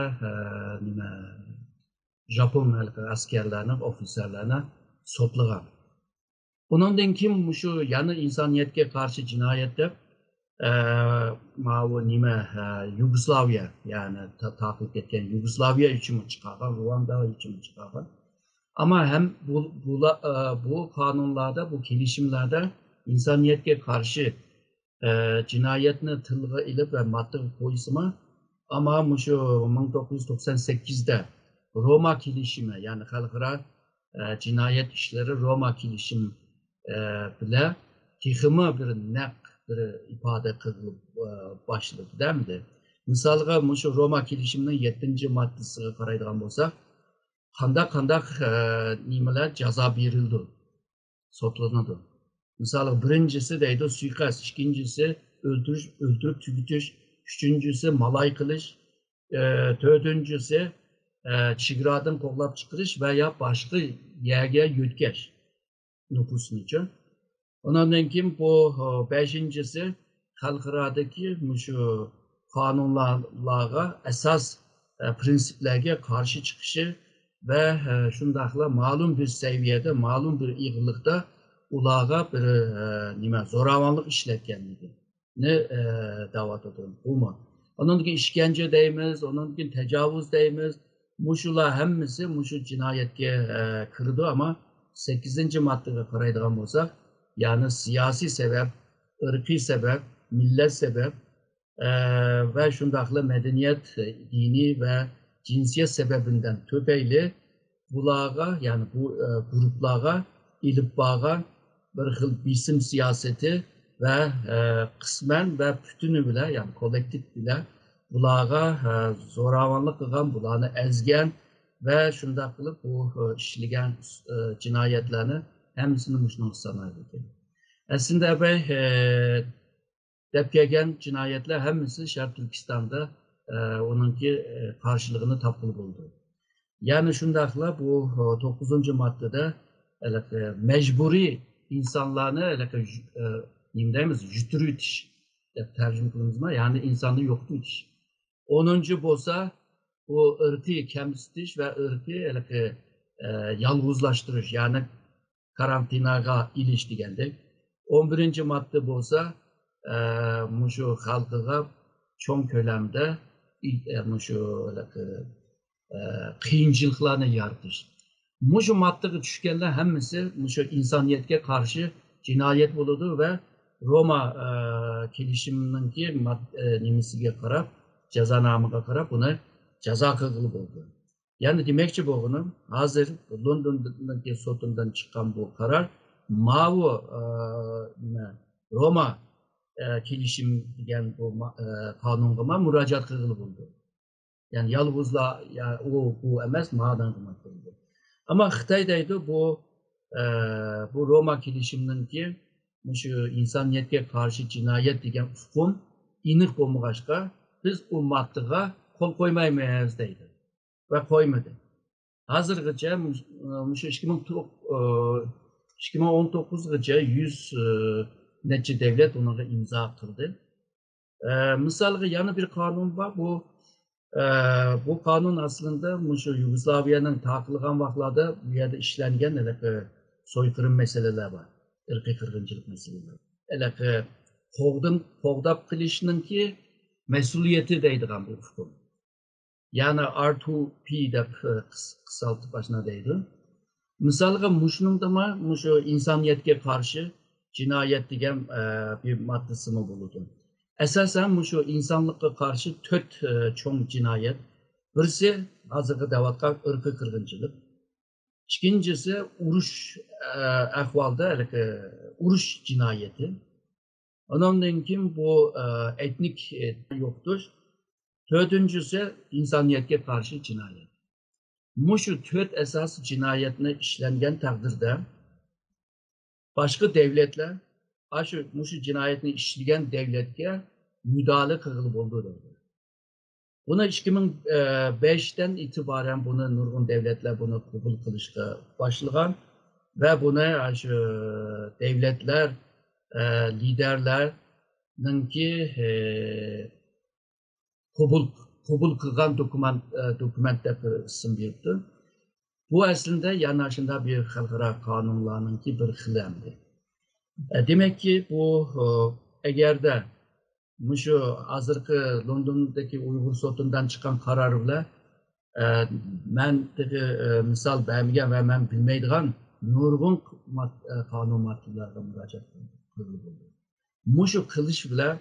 نېمە ژاپون ئەسكەرلەرنى، ئوفىتسېرلەرنى سوتلىغان. ئۇنىڭدىن كېيىن مۇشۇ يەنە ئىنسانىيەتكە قارشى جىنايەت دەپ ماۋۇ نېمە يۇگوسلاۋىيە، يەنى تارتىلىپ كەتكەن يۇگوسلاۋىيە ئۈچۈنمۇ چىقارغان، رۇۋاندا ئۈچۈنمۇ چىقارغان. ئەمما ھەم بۇ بۇ قانۇنلاردا، بۇ كېلىشىملەردە ئىنسانىيەتكە قارشى جىنايەتنى تىلغا ئېلىپ ۋە ماددىغا قويسىمۇ، ئەمما مۇشۇ مىڭ توققۇز يۈز توقسان سەككىزدە روما كېلىشىمى، يەنى خەلقئارا جىنايەت ئىشلىرى روما كېلىشىم بىلەن تېخىمۇ بىر نەق بىر ئىپادە قىلىپ باشلىدى ئەمدى. مىسالغا، مۇشۇ روما كېلىشىمىنىڭ يەتتىنچى ماددىسىغا قارايدىغان بولساق، قانداق قانداق نېمىلەر جازا بېرىلىدۇ، سوتلىنىدۇ. مىسالغا، بىرىنچىسى دەيدۇ سۇيىقەست، ئىككىنچىسى ئۆلتۈرۈش، ئۆلتۈرۈپ تۈگىتىش، ئۈچىنچىسى مالاي قىلىش، تۆتىنچىسى چېگرادىن قوغلاپ چىقىرىش ۋە يا باشقا يەرگە يۆتكەش نوپۇسنىچۇ. ئۇنىڭدىن كېيىن بۇ بەشىنچىسى خەلقئارادىكى مۇشۇ قانۇنلارغا، ئاساس پرىنسىپلەرگە قارشى چىقىشى ۋە شۇنداقلا مەلۇم بىر سەۋىيەدە، مەلۇم بىر ئېغىرلىقتا ئۇلارغا بىر نېمە زوراۋانلىق ئىشلەتكەنلىكىنى دەۋاتىدۇ بۇمۇ. ئۇنىڭدىن كېيىن ئىشكەنجە دەيمىز، ئۇنىڭدىن كېيىن تاجاۋۇز دەيمىز. مۇشۇلار ھەممىسى مۇشۇ جىنايەتكە كىرىدۇ. ئەمما سەككىزىنچى ماددىغا قارايدىغان بولساق، يەنى سىياسىي سەۋەب، ئىرقىي سەۋەب، مىللەت سەۋەب ۋە شۇنداقلا مەدەنىيەت، دىنىي ۋە جىنسىيەت سەۋەبىدىن تۈپەيلى بۇلارغا، يەنى بۇ گۇرۇپلارغا ئېلىپ بارغان بىر خىل بېسىم سىياسىتى ۋە قىسمەن ۋە پۈتۈنى بىلەن، يەنى كوللېكتىپ بىلەن بۇلارغا زوراۋانلىق قىلغان، بۇلارنى ئەزگەن ۋە شۇنداق قىلىپ بۇ ئىشلىگەن جىنايەتلەرنى ھەممىسىنى مۇشۇنىڭغا سانايدىكەن. ئەسلىندە ئەبەي دەپ كەلگەن جىنايەتلەر ھەممىسى شەرقىي تۈركىستاندا ئۇنىڭكى قارشىلىقىنى تاپقىلى بولىدۇ. يەنى شۇنداقلا بۇ توققۇزىنچى ماددىدا ھېلىقى مەجبۇرىي ئىنسانلارنى ھېلىقى نېمە دەيمىز، يۈتۈرۈۋېتىش دەپ تەرجىمە قىلىمىزمۇ؟ يەنى ئىنساننى يوقىتىۋېتىش. ئونىنچى بولسا بۇ ئىرقىي كەمسىتىش ۋە ئىرقىي ھېلىقى يالغۇزلاشتۇرۇش، يەنى كارانتىناغا ئېلىش دېگەندەك. ئون بىرىنچى ماددا بولسا مۇشۇ خەلقىگە چوڭ كۆلەمدە مۇشۇ قىيىنچىلىقلارنى يارىتىش. مۇشۇ ماددىغا چۈشكەنلەر ھەممىسى مۇشۇ ئىنسانىيەتكە قارشى جىنايەت بولىدۇ ۋە روما، ئە، كېلىشىمىنىڭكى ماد-، ئە، نېمىسىگە قاراپ، جازانامىغا قاراپ بۇنى جازا قىلغىلى بولىدۇ. يەنى دېمەكچى بولغىنىم، ھازىر لوندوندىكى سوتىدىن چىققان بۇ قارار ماۋۇ، ئە، نېمە، روما، ئە، كېلىشىم دېگەن بۇ ما-، ئە، قانۇنغىمۇ مۇراجىئەت قىلغىلى بولىدۇ. يەنى يالغۇزلا، يا، ئۇ، بۇ ئەمەس، مادەڭگە ماقۇل. ئەمما خىتاي دەيدۇ، بۇ، ئە، بۇ روما كېلىشىمنىڭكى مۇشۇ ئىنسانىيەتكە قارشى جىنايەت دېگەن ئۇقۇم ئېنىق بولمىغاچقا، بىز ئۇ ماددىغا قول قويمايمىز دەيدۇ. ۋە قويمىدى. ھازىرغىچە مۇش-، مۇشۇ ئىككى مىڭ، ئىككى مىڭ ئون توققۇزغىچە يۈز نەچچە دەۋلەت ئۇنىڭغا ئىمزا قىلدى. ئە، مىسالغا يەنە بىر قانۇن بار. بۇ، ئە، بۇ قانۇن ئەسلىندە مۇشۇ يۇگوسلاۋىيەنىڭ تارقىلغان ۋاقىتلاردا بۇ يەردە ئىشلەنگەن ھېلىقى سويقىرىم مەسىلىلەر بار. ئىرقىي قىرغىنچىلىق مەسىلىلىرى. ھېلىقى قوغدىن-، قوغداپ قېلىشنىڭكى مەسئۇلىيىتى دەيدىغان بىر ئۇقۇم. يەنى ئار تۇ پى دەپ، ئە، قىس-، قىسقارتىپ ئاشۇنداق دەيدۇ. مىسالغا مۇشۇنىڭدىمۇ مۇشۇ ئىنسانىيەتكە قارشى جىنايەت دېگەن، ئە، بىر ماددىسىمۇ بولىدۇ. ئاساسەن مۇشۇ ئىنسانلىققا قارشى تۆت، ئە، چوڭ جىنايەت. بىرسى ھازىرقى دەۋاتقان ئىرقىي قىرغىنچىلىق. ئىككىنچىسى ئۇرۇش، ئە، ئەھۋالىدا ھېلىقى ئۇرۇش جىنايىتى. ئۇنىڭدىن كېيىن بۇ، ئە، ئېتنىك، ئە، يوقىتىش. تۆتىنچىسى ئىنسانىيەتكە قارشى جىنايەت. مۇشۇ تۆت ئاساسىي جىنايەتنى ئىشلەنگەن تەقدىردە باشقا دەۋلەتلەر ئاشۇ، مۇشۇ جىنايەتنى ئىشلىگەن دەۋلەتكە مۇداخىلە قىلغىلى بولىدۇ دەيدۇ. بۇنى ئىككى مىڭ بەشتىن ئېتىبارەن بۇنى نۇرغۇن دەۋلەتلەر بۇنى قوبۇل قىلىشقا باشلىغان ۋە بۇنى شۇ دەۋلەتلەر، ئە، لىدەرلەرنىڭكى، ئە، قوبۇل، قوبۇل قىلغان دوكۇمېنت، ئە، دوكۇمېنت دەپ ئىسىم بېرىپتۇ. بۇ ئەسلىندە يەنە شۇنداق بىر خەلقئارا قانۇنلارنىڭكى بىر خىلى ئەمدى. ئە، دېمەككى، بۇ، ئە، ئەگەردە مۇشۇ ھازىرقى لوندوندىكى ئۇيغۇر سوتىدىن چىققان قارار بىلەن، ئە، مەن تېخى، ئە، مىسال بەرمىگەن ۋە مەن بىلمەيدىغان نۇرغۇن ماد-، ئە، قانۇن ماددىلىرىغا مۇراجىئەت قىلغىلى بولىدۇ. مۇشۇ قىلىش بىلەن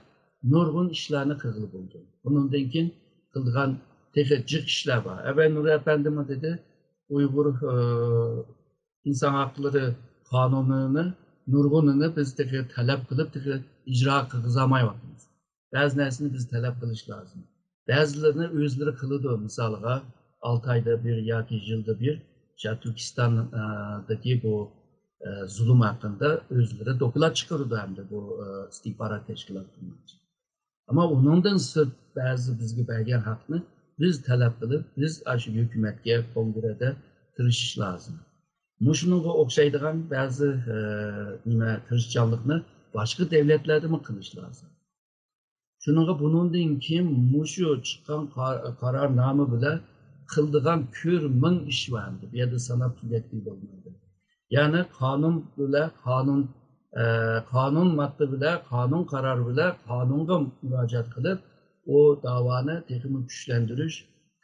نۇرغۇن ئىشلارنى قىلغىلى بولىدۇ. بۇنىڭدىن كېيىن قىلىدىغان تېخى جىق ئىشلار بار. ئەۋەل نۇر ئەپەندىمۇ دېدى، ئۇيغۇر، ئە، ئىنسان ھەقلىرى قانۇنىنى نۇرغۇنىنى بىز تېخى تەلەپ قىلىپ، تېخى ئىجرا قىلغۇزالمايۋاتىمىز. بەزى نەرسىنى بىز تەلەپ قىلىش لازىم. بەزىلىرىنى ئۆزلىرى قىلىدۇ. مىسالغا، ئالتە ئايدا بىر ياكى يىلدا بىر شۇ تۈركىستاندىكى بۇ، ئە، زۇلۇم ھەققىدە ئۆزلىرى دوكلات چىقىرىدۇ ھەمدە بۇ، ئە، ئىستىخبارات تەشكىلاتى. ئەمما ئۇنىڭدىن سىرت بەزى بىزگە بەرگەن ھەقنى بىز تەلەپ قىلىپ، بىز ئاشۇ ھۆكۈمەتكە، كونگرېدا تىرىشىش لازىم. مۇشۇنىڭغا ئوخشايدىغان بەزى، ئە، نېمە، تىرىشچانلىقنى باشقا دەۋلەتلەردىمۇ قىلىش لازىم. شۇنىڭغا بۇنىڭدىن كېيىن مۇشۇ چىققان قا-، قارارنامە بىلەن قىلىدىغان كۆر مىڭ ئىش بار ئەمدى. بۇ يەردە ساناپ تۈگەتكىلى بولمايدۇ. يەنى قانۇن بىلەن، قانۇن، ئە، قانۇن ماددا بىلەن، قانۇن قارار بىلەن قانۇنغا مۇراجىئەت قىلىپ، ئۇ داۋانى تېخىمۇ كۈچلەندۈرۈش،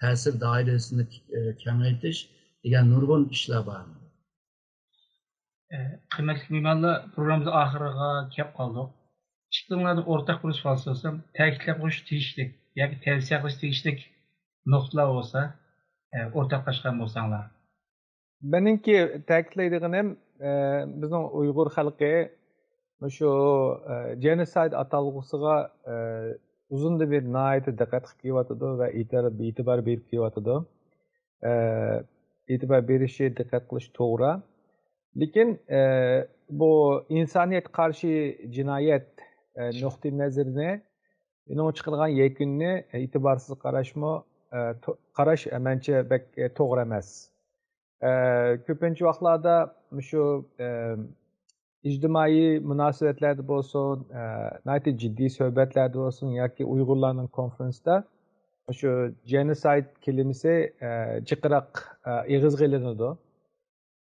تەسىر دائىرىسىنى، ئە، كېڭەيتىش دېگەن نۇرغۇن ئىشلار بار. ئە، قىممەتلىك مېھمانلار، پروگراممىمىز ئاخىرىغا كەپ قالدۇق. ئىككىڭلارنىڭ ئورتاق بىر سوئال سورىسام، تەكىتلەپ قويۇش تېگىشلىك ياكى تەۋسىيە قىلىش تېگىشلىك نۇقتىلار بولسا، ئە، ئورتاقلاشقان بولساڭلار. مېنىڭكى تەكىتلەيدىغىنىم، ئە، بىزنىڭ ئۇيغۇر خەلقى مۇشۇ، ئە، جېنوسايد ئاتالغۇسىغا، ئە، ئۇزۇندىن بېرى ناھايىتى دىققەت قىلىپ كېلىۋاتىدۇ ۋە ئېتىبار، ئېتىبار بېرىپ كېلىۋاتىدۇ. ئە، ئېتىبار بېرىشى، دىققەت قىلىش توغرا. لېكىن، ئە، بۇ ئىنسانىيەتكە قارشى جىنايەت، ئە، نۇقتىئى نەزىرىنى، ئۇنىڭ چىقىرغان يەكۈنىنى ئېتىبارسىز قاراشمۇ، ئە، تو-، قاراش، ئە، مەنچە بەك، ئە، توغرا ئەمەس. ئە، كۆپىنچە ۋاقىتلاردا مۇشۇ، ئە، ئىجتىمائىي مۇناسىۋەتلەردە بولسۇن، ئە، ناھايىتى جىددىي سۆھبەتلەردە بولسۇن ياكى ئۇيغۇرلارنىڭ كونفرېنسىدا مۇشۇ جېنوسايد كەلىمىسى، ئە، جىقراق، ئە، ئېغىزغا ئېلىنىدۇ.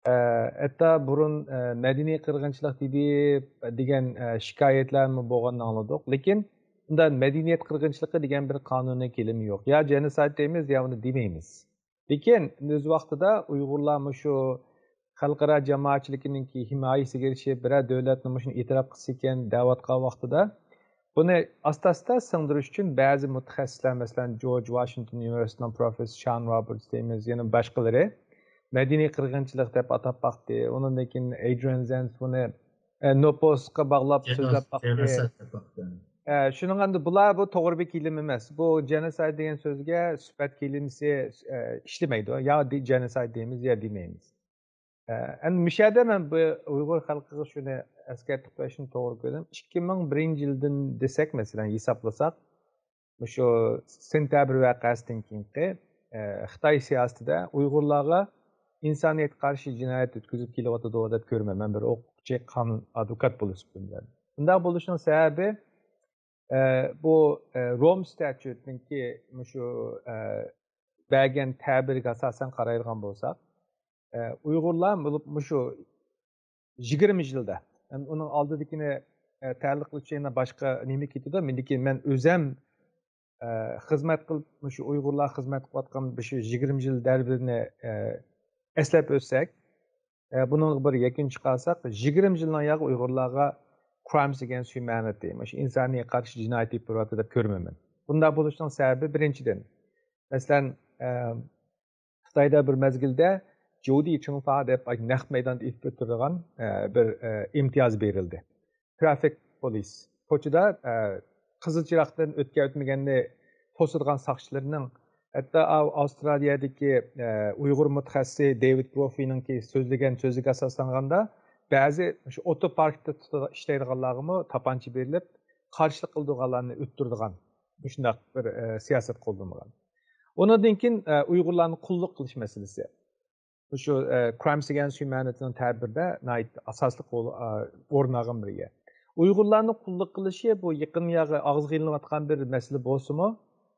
ئە، ھەتتا بۇرۇن، ئە، مەدەنىي قىرغىنچىلىق دېدى دېگەن، ئە، شىكايەتلەرمۇ بولغاننى ئاڭلىدۇق. لېكىن ئۇندا مەدەنىيەت قىرغىنچىلىقى دېگەن بىر قانۇنىي كەلىمە يوق. يا جېنوسايد دەيمىز، يا ئۇنى دېمەيمىز. لېكىن ئۆز ۋاقتىدا ئۇيغۇرلار مۇشۇ خەلقئارا جامائەتچىلىكىنىڭكى ھىمايىسىگە ئېرىشىپ، بىرەر دۆلەتنىڭ مۇشۇنى ئېتىراپ قىلسىكەن دەۋاتقان ۋاقتىدا، بۇنى ئاستا-ئاستا سىڭدۈرۈش ئچۈن بەزى مۇتەخەسسىسلەر، مەسىلەن، جورج ۋاشىنگتون ئۇنىۋېرسىتېتىنىڭ پروفېسسورى شان روبېرتس دەيمىز، يەنە باشقىلىرى مەدەنىي قىرغىنچىلىق دەپ ئاتاپ باقتى. ئۇنىڭدىن كېيىن ئېدرىيەن زېنس بۇنى، ئە، نوپوسقا باغلاپ سۆزلەپ باقتى. ئە، شۇنىڭ ئەمدى بۇلار بۇ توغرا بىر كېلىم ئەمەس. بۇ جېنوسايد دېگەن سۆزگە سۈپەت كېلىمىسى، ئە، ئىشلىمەيدۇ. يا دې-، جېنوسايد دەيمىز، يا دېمەيمىز. ئە، ئەمدى مۇشۇ يەردە مەن بۇ ئۇيغۇر خەلقىگە شۇنى ئەسكەرتىپ قويۇشنى توغرا كۆردۈم. ئىككى مىڭ بىرىنچى يىلدىن دېسەك، مەسىلەن، ھېسابلىساق، مۇشۇ سېنتەبىر ۋەقەسىدىن كېيىنقى، ئە، خىتاي سىياسىتىدە ئۇيغۇرلارغا ئىنسانىيەتكە قارشى جىنايەت ئۆتكۈزۈپ كېلىۋاتىدۇ دەپ كۆرىمەن مەن بىر ھوقۇقچى، قانۇن ئادۋوكات بولۇش سۈپىتىم بىلەن. بۇنداق بولۇشنىڭ سەۋەبى، ئە، بۇ، ئە، روم ستاتۇتنىڭكى مۇشۇ، ئە، بەرگەن تەبىرىگە ئاساسەن قارايدىغان بولساق، ئە، ئۇيغۇرلار بولۇپ مۇشۇ يىگىرمە يىلدا، ئەمدى ئۇنىڭ ئالدىدىكىنى، ئە، تەتبىق قىلىش يەنە باشقا نېمە كېتىدۇ. مېنىڭكى مەن ئۆزەم، ئە، خىزمەت قىلىپ مۇشۇ ئۇيغۇرلار خىزمەت قىلىۋاتقان مۇشۇ يىگىرمە يىل دەۋرىنى، ئە، ئەسلەپ ئۆتسەك، ئە، بۇنىڭغا بىر يەكۈن چىقارساق، يىگىرمە يىلنىڭ ياغى ئۇيغۇرلارغا crimes against humanity، مۇشۇ ئىنسانىيەتكە قارشى جىنايەت ئېلىپ بېرىۋاتىدۇ دەپ كۆرمەيمەن. بۇنداق بولۇشنىڭ سەۋەبى، بىرىنچىدىن، مەسىلەن، ئە، خىتايدا بىر مەزگىلدە جۇدى چىڭفا دەپ نەق مەيداندا ئېتىپ ئۆلتۈرىدىغان، ئە، بىر، ئە، ئىمتىياز بېرىلدى. ترافىك پولىس. كوچىدا، ئە، قىزىل چىراغدىن ئۆتكەن ئۆتمىگەننى توسىدىغان ساقچىلارنىڭ، ھەتتا ئاۋ-، ئاۋسترالىيەدىكى، ئە، ئۇيغۇر مۇتەخەسسىسى دېۋىد بروفىنىڭكى سۆزلىگەن سۆزىگە ئاساسلانغاندا، بەزى مۇشۇ ئوتو پاركتا تۇتىدىغان، ئىشلەيدىغانلارغىمۇ تاپانچا بېرىلىپ، قارشىلىق قىلىدىغانلارنى ئۆلتۈرىدىغان مۇشۇنداق بىر، ئە، سىياسەت قوللانغان. ئۇنىڭدىن كېيىن، ئە، ئۇيغۇرلارنى قۇللۇق قىلىش مەسىلىسى. مۇشۇ، ئە، crimes against humanityنىڭ تەبىرىدە ناھايىتى ئاساسلىق ئو-، ئا، ئورۇن ئالغان بىر يەر. ئۇيغۇرلارنى قۇللۇق قىلىشى بۇ يېقىن ياغى ئاغزىغا ئېلىنىۋاتقان بىر مەسىلە بولسىمۇ،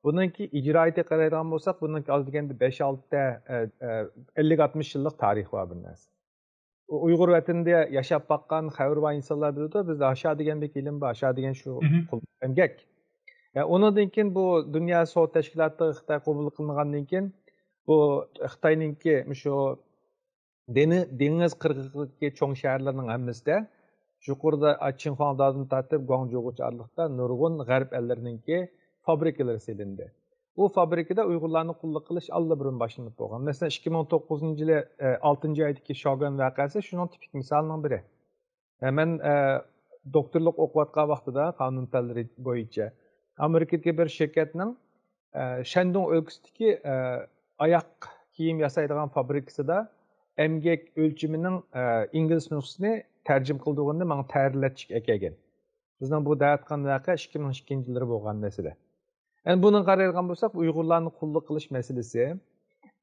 بۇنىڭكى ئىجرائىيىتىگە قارايدىغان بولساق، بۇنىڭكى ئاز دېگەندە بەش ئالتە، ئە، ئە، ئەللىك ئاتمىش يىللىق تارىخى بار بىر نەرسە. ئۇ-، ئۇيغۇر ۋەتىنىدە ياشاپ باققان، خەۋىرى بار ئىنسانلار بىلىدۇ. بىزدە ھاشا دېگەن بىر كېلىم بار، ھاشا دېگەن شۇ قۇل ئەمگەك. يا، ئۇنىڭدىن كېيىن بۇ دۇنيا سودا تەشكىلاتىغا خىتاي قوبۇل قىلىنغاندىن كېيىن، بۇ خىتاينىڭكى مۇشۇ دېنى-، دېڭىز قىرغىقىدىكى چوڭ شەھەرلەرنىڭ ھەممىسىدە، يۇقىرىدا چىڭخۇاڭدادىن تارتىپ گۇاڭجۇغىچە ئارىلىقتا نۇرغۇن غەرب ئەللىرىنىڭكى فابرىكىلىرى سېلىندى. ئۇ فابرىكىدا ئۇيغۇرلارنى قۇللۇق قىلىش ئاللىبۇرۇن باشلىنىپ بولغان. مەسىلەن، ئىككى مىڭ توققۇزىنچى يىلى، ئە، ئالتىنچى ئايدىكى شاگۈەن ۋەقەسى شۇنىڭ تىپىك مىسالىنىڭ بىرى. ئە، مەن، ئە، دوكتورلۇق ئوقۇۋاتقان ۋاقتىدا قانۇن پەنلىرى بويىچە ئامېرىكىدىكى بىر شىركەتنىڭ، ئە، شەندۇڭ ئۆلكىسىدىكى، ئە، ئاياق كىيىم ياسايدىغان فابرىكىسىدا ئەمگەك ئۆلچىمىنىڭ، ئە، ئىنگلىز نۇسخىسىنى تەرجىمە قىلىدىغىنىنى ماڭا تەھرىرلەتىشكە ئەكەلگەن. بىزنىڭ بۇ دەۋاتقان ۋەقە ئىككى مىڭ ئىككىنچى يىللىرى بولغان مەسىلە. ئەمدى بۇنىڭغا قارايدىغان بولساق، ئۇيغۇرلارنى قۇللۇق قىلىش مەسىلىسى،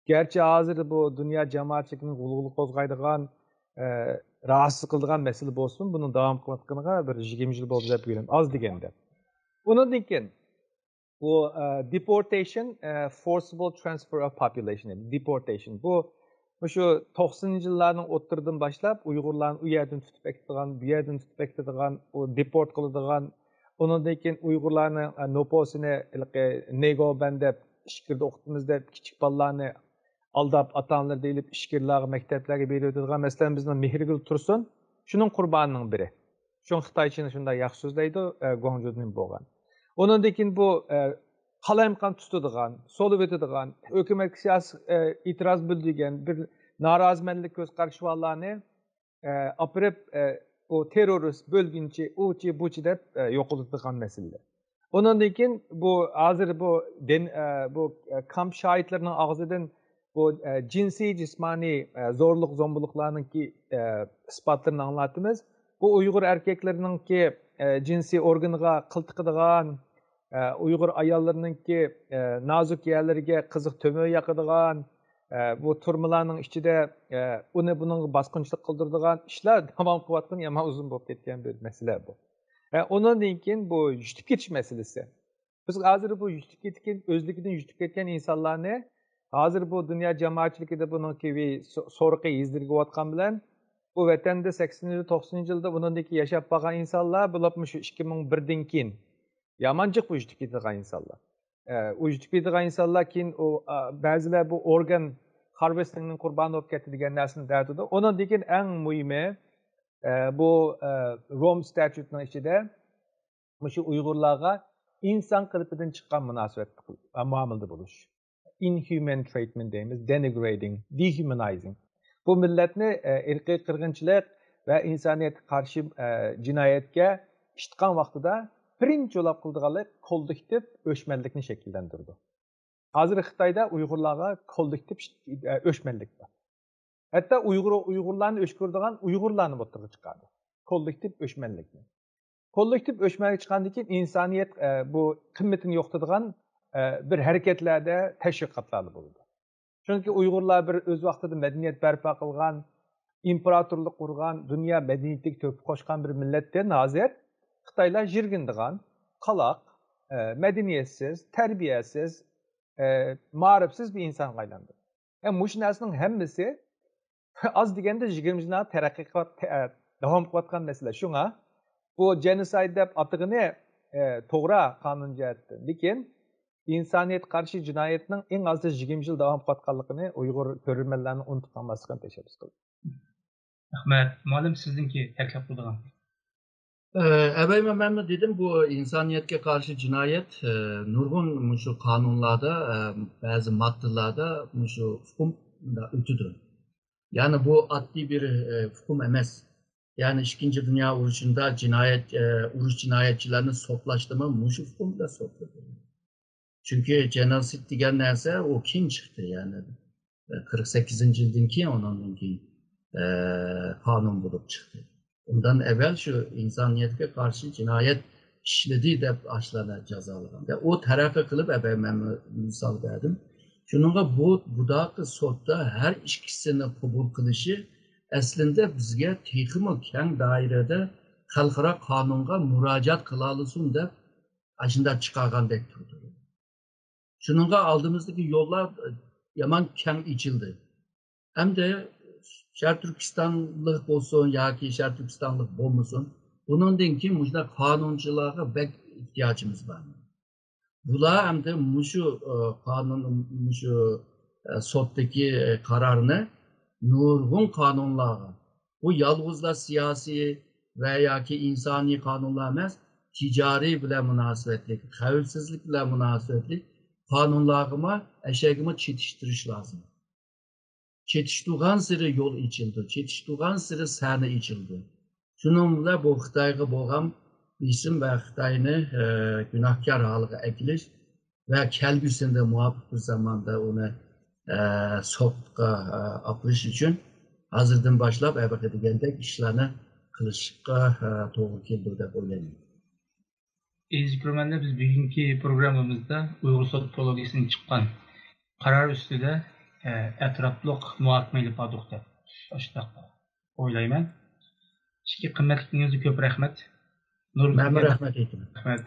گەرچە ھازىر بۇ دۇنيا جامائەتچىلىكىنىڭ غۇلغۇلا قوزغايدىغان، ئە، راھەتسىز قىلىدىغان مەسىلە بولسىمۇ، بۇنىڭ داۋام قىلىۋاتقىنىغا بىر يىگىرمە يىل بولدى دەپ ئويلايمەن، ئاز دېگەندە. ئۇنىڭدىن كېيىن بۇ، ئە، deportation، ئە، forcible transfer of population، deportation. بۇ مۇشۇ توقسىنىنچى يىللارنىڭ ئوتتۇرىدىن باشلاپ ئۇيغۇرلارنى ئۇ يەردىن تۇتۇپ ئەكېتىدىغان، بۇ يەردىن تۇتۇپ ئەكېتىدىغان، ئۇ deport قىلىدىغان، ئۇنىڭدىن كېيىن ئۇيغۇرلارنىڭ، ئە، نوپۇسىنى ھېلىقى نېگوبەن دەپ ئىچكىرىدە ئوقۇتىمىز دەپ كىچىك بالىلارنى ئالداپ، ئاتا-ئانىلىرىدىن ئېلىپ ئىچكىرىلەرگە، مەكتەپلەرگە بېرىۋېتىدىغان، مەسىلەن، بىزنىڭ مېھرىگۈل تۇرسۇن شۇنىڭ قۇربانىنىڭ بىرى. شۇڭا خىتايچىنى شۇنداق ياخشى سۆزلەيدۇ، ئە، گۇاڭجۇدا نېمە بولغان. ئۇنىڭدىن كېيىن بۇ، ئە، قالايمىقان تۇتىدىغان، سولىۋېتىدىغان، ھۆكۈمەتكە سىياسىي، ئە، ئېتىراز بىلدۈرگەن، بىر نارازىمەنلىك كۆرسىتىۋاتقانلارنى، ئە، ئاپىرىپ، ئە، بۇ تېررورىست، بۆلگۈنچى، ئۇچى، بۇچى دەپ، ئە، يوقىتىدىغان مەسىلىلەر. ئۇنىڭدىن كېيىن بۇ ھازىر بۇ دىن، ئە، بۇ، ئە، كامپ شاھىتلىرىنىڭ ئاغزىدىن بۇ، ئە، جىنسىي، جىسمانىي، ئە، زورلۇق، زومبۇلۇقلارنىڭكى، ئە، ئىسپاتلىرىنى ئاڭلاتىمىز. بۇ ئۇيغۇر ئەركەكلىرىنىڭكى، ئە، جىنسىي ئورگىنىغا قىل تىقىدىغان، ئە، ئۇيغۇر ئاياللىرىنىڭكى، ئە، نازۇك يەرلىرىگە قىزىق تۆمۈر ياقىدىغان، ئە، بۇ تۈرمىلەرنىڭ ئىچىدە، ئە، ئۇنى بۇنىڭغا باسقۇنچىلىق قىلدۇرىدىغان ئىشلار داۋام قىلىۋاتقىنى يامان ئۇزۇن بولۇپ كەتكەن بىر مەسىلە بۇ. ئە، ئۇنىڭدىن كېيىن بۇ يۈتۈپ كېتىش مەسىلىسى. بىز ھازىر بۇ يۈتۈپ كەتكەن، ئۆزلۈكىدىن يۈتۈپ كەتكەن ئىنسانلارنى، ھازىر بۇ دۇنيا جامائەتچىلىكىدە بۇنىڭكى بىر سو-، سورىقى يېزىلىۋاتقان بىلەن، بۇ ۋەتەندە سەكسىنىنچى، توقسىنىنچى يىلدا بۇنىڭدىن كېيىن ياشاپ بارغان ئىنسانلار، بولۇپمۇ شۇ ئىككى مىڭ بىردىن كېيىن يامان جىق بۇ يۈتۈپ كېتىدىغان ئىنسانلار. ئە، ئۇ يۈتۈپ كېتىدىغان ئىنسانلار كېيىن ئۇ، ئا، بەزىلەر بۇ ئورگان harvestingنىڭ قۇربانى بولۇپ كەتتى دېگەن نەرسىنى دەۋېتىدۇ. ئۇنىڭدىن كېيىن ئەڭ مۇھىمى، ئە، بۇ، ئە، روم ستاتۇتىنىڭ ئىچىدە مۇشۇ ئۇيغۇرلارغا ئىنسان قېلىپىدىن چىققان مۇناسىۋەت، ئە، مۇئامىلىدە بولۇش. Inhuman treatment دەيمىز، denigrating، dehumanizing. بۇ مىللەتنى، ئە، ئىرقىي قىرغىنچىلىق ۋە ئىنسانىيەتكە قارشى، ئە، جىنايەتكە ئىشتىقان ۋاقتىدا بىرىنچى ئۇلاپ قىلىدىغانلىق كوللېكتىپ ئۆچمەنلىكنى شەكىللەندۈرىدۇ. ھازىر خىتايدا ئۇيغۇرلارغا كوللېكتىپ ئىش-، ئۆچمەنلىك بار. ھەتتا ئۇيغۇر، ئۇيغۇرلارنى ئۆچ كۆرىدىغان ئۇيغۇرلارنى ئوتتۇرىغا چىقاردى. كوللېكتىپ ئۆچمەنلىكنى. كوللېكتىپ ئۆچمەنلىك چىققاندىن كېيىن ئىنسانىيەت، ئە، بۇ قىممىتىنى يوقىتىدىغان، ئە، بىر ھەرىكەتلەردە، تەشۋىقاتلاردا بولىدۇ. چۈنكى ئۇيغۇرلار بىر ئۆز ۋاقتىدا مەدەنىيەت بەرپا قىلغان، ئىمپېراتورلۇق قۇرغان، دۇنيا مەدەنىيىتىگە تۆھپە قوشقان بىر مىللەتتىن ھازىر خىتايلار يىرگىنىدىغان، قالاق، ئە، مەدەنىيەتسىز، تەربىيەسىز، ئە، مائارىپسىز بىر ئىنسانغا ئايلاندى. ئە، مۇشۇ نەرسىنىڭ ھەممىسى ئاز دېگەندە يىگىرمە يىلدىن تەرەققىي قىلىپ، تە-، داۋام قىلىۋاتقان مەسىلە. شۇڭا بۇ جېنوسايد دەپ ئاتىغىنى، ئە، توغرا قانۇن جەھەتتىن. لېكىن ئىنسانىيەتكە قارشى جىنايەتنىڭ ئەڭ ئازى يىگىرمە يىل داۋام قىلىۋاتقانلىقىنى ئۇيغۇر كۆرۈرمەنلەرنىڭ ئۇنتۇپ قالماسلىقىنى تەشەببۇس قىلدىم. رەھمەت. مۇئەللىم، سىزنىڭكى تەكلىپ قىلىدىغان؟ ئەۋەيمەن، مەنمۇ دېدىم، بۇ ئىنسانىيەتكە قارشى جىنايەت، ئە، نۇرغۇن مۇشۇ قانۇنلاردا، ئە، بەزى ماددىلاردا مۇشۇ ئۇقۇم مۇنداق ئۆتىدۇ. يەنى بۇ ئاددىي بىر، ئە، ئۇقۇم ئەمەس. يەنى ئىككىنچى دۇنيا ئۇرۇشىدا جىنايەت، ئە، ئۇرۇش جىنايەتچىلەرنى سوتلاشتىمۇ مۇشۇ ئۇقۇم بىلەن سوتلىدى. چۈنكى جېنوسىد دېگەن نەرسە ئۇ كېيىن چىقتى، يەنى قىرىق سەككىزىنچى يىلدىن كېيىن، ئۇنىڭدىن كېيىن، ئە، قانۇن بولۇپ چىقتى. ئۇندىن ئەۋۋەل شۇ ئىنسانىيەتكە قارشى جىنايەت ئىشلىدى دەپ ئاشۇلارنى جازالىغان. ئۇ تەرەققىي قىلىپ، ئەبەي مەن مىسال بەردىم. شۇنىڭغا بۇ، بۇداقى سوتتا ھەر ئىككىسىنى قوبۇل قىلىشى ئەسلىندە بىزگە تېخىمۇ كەڭ دائىرىدە خەلقئارا قانۇنغا مۇراجىئەت قىلالىسۇن دەپ ئاشۇنداق چىقارغاندەك تۇرىدۇ. شۇنىڭغا ئالدىمىزدىكى يوللار، ئە، يامان كەڭ ئېچىلدى. ئەمدى شەرقىي تۈركىستانلىق بولسۇن ياكى شەرقىي تۈركىستانلىق بولمىسۇن، بۇنىڭدىن كېيىن مۇشۇنداق قانۇنچىلارغا بەك ئېھتىياجىمىز بار. بۇلار ئەمدى مۇشۇ، ئە، قانۇن، مۇشۇ، ئە، سوتتىكى، ئە، قارارنى نۇرغۇن قانۇنلارغا، بۇ يالغۇزلا سىياسىي ۋە ياكى ئىنسانىي قانۇنلار ئەمەس، تىجارىي بىلەن مۇناسىۋەتلىك، خەۋپسىزلىك بىلەن مۇناسىۋەتلىك قانۇنلارغىمۇ، ئەشەگىمۇ چېتىشتۈرۈش لازىم. چېتىشتۇرغانسېرى يول ئېچىلىدۇ، چېتىشتۇرغانسېرى سەھنە ئېچىلىدۇ. شۇنىڭ بىلەن بۇ خىتايغا بولغان بېسىم ۋە خىتاينى، ئە، گۇناھكار ھالىغا ئەكېلىش ۋە كەلگۈسىدە مۇۋاپىق بىر زاماندا ئۇنى، ئە، سوتقا، ئە، ئاپىرىش ئۈچۈن ھازىردىن باشلاپ ھېلىقى دېگەندەك ئىشلارنى قىلىشقا، ئە، توغرا كېلىدۇ دەپ ئويلايمەن. ئەزىز كۆرۈرمەنلەر، بىز بۈگۈنكى پروگراممىمىزدا ئۇيغۇر سوتولوگىيىسىدىن چىققان قارار ئۈستىدە، ئە، ئەتراپلىق مۇھاكىمە ئېلىپ باردۇق دەپ ئاشۇنداق ئويلايمەن. سىزگە قىممەتلىكىڭىزگە كۆپ رەھمەت. نۇر مەنمۇ رەھمەت ئېيتىمەن. رەھمەت.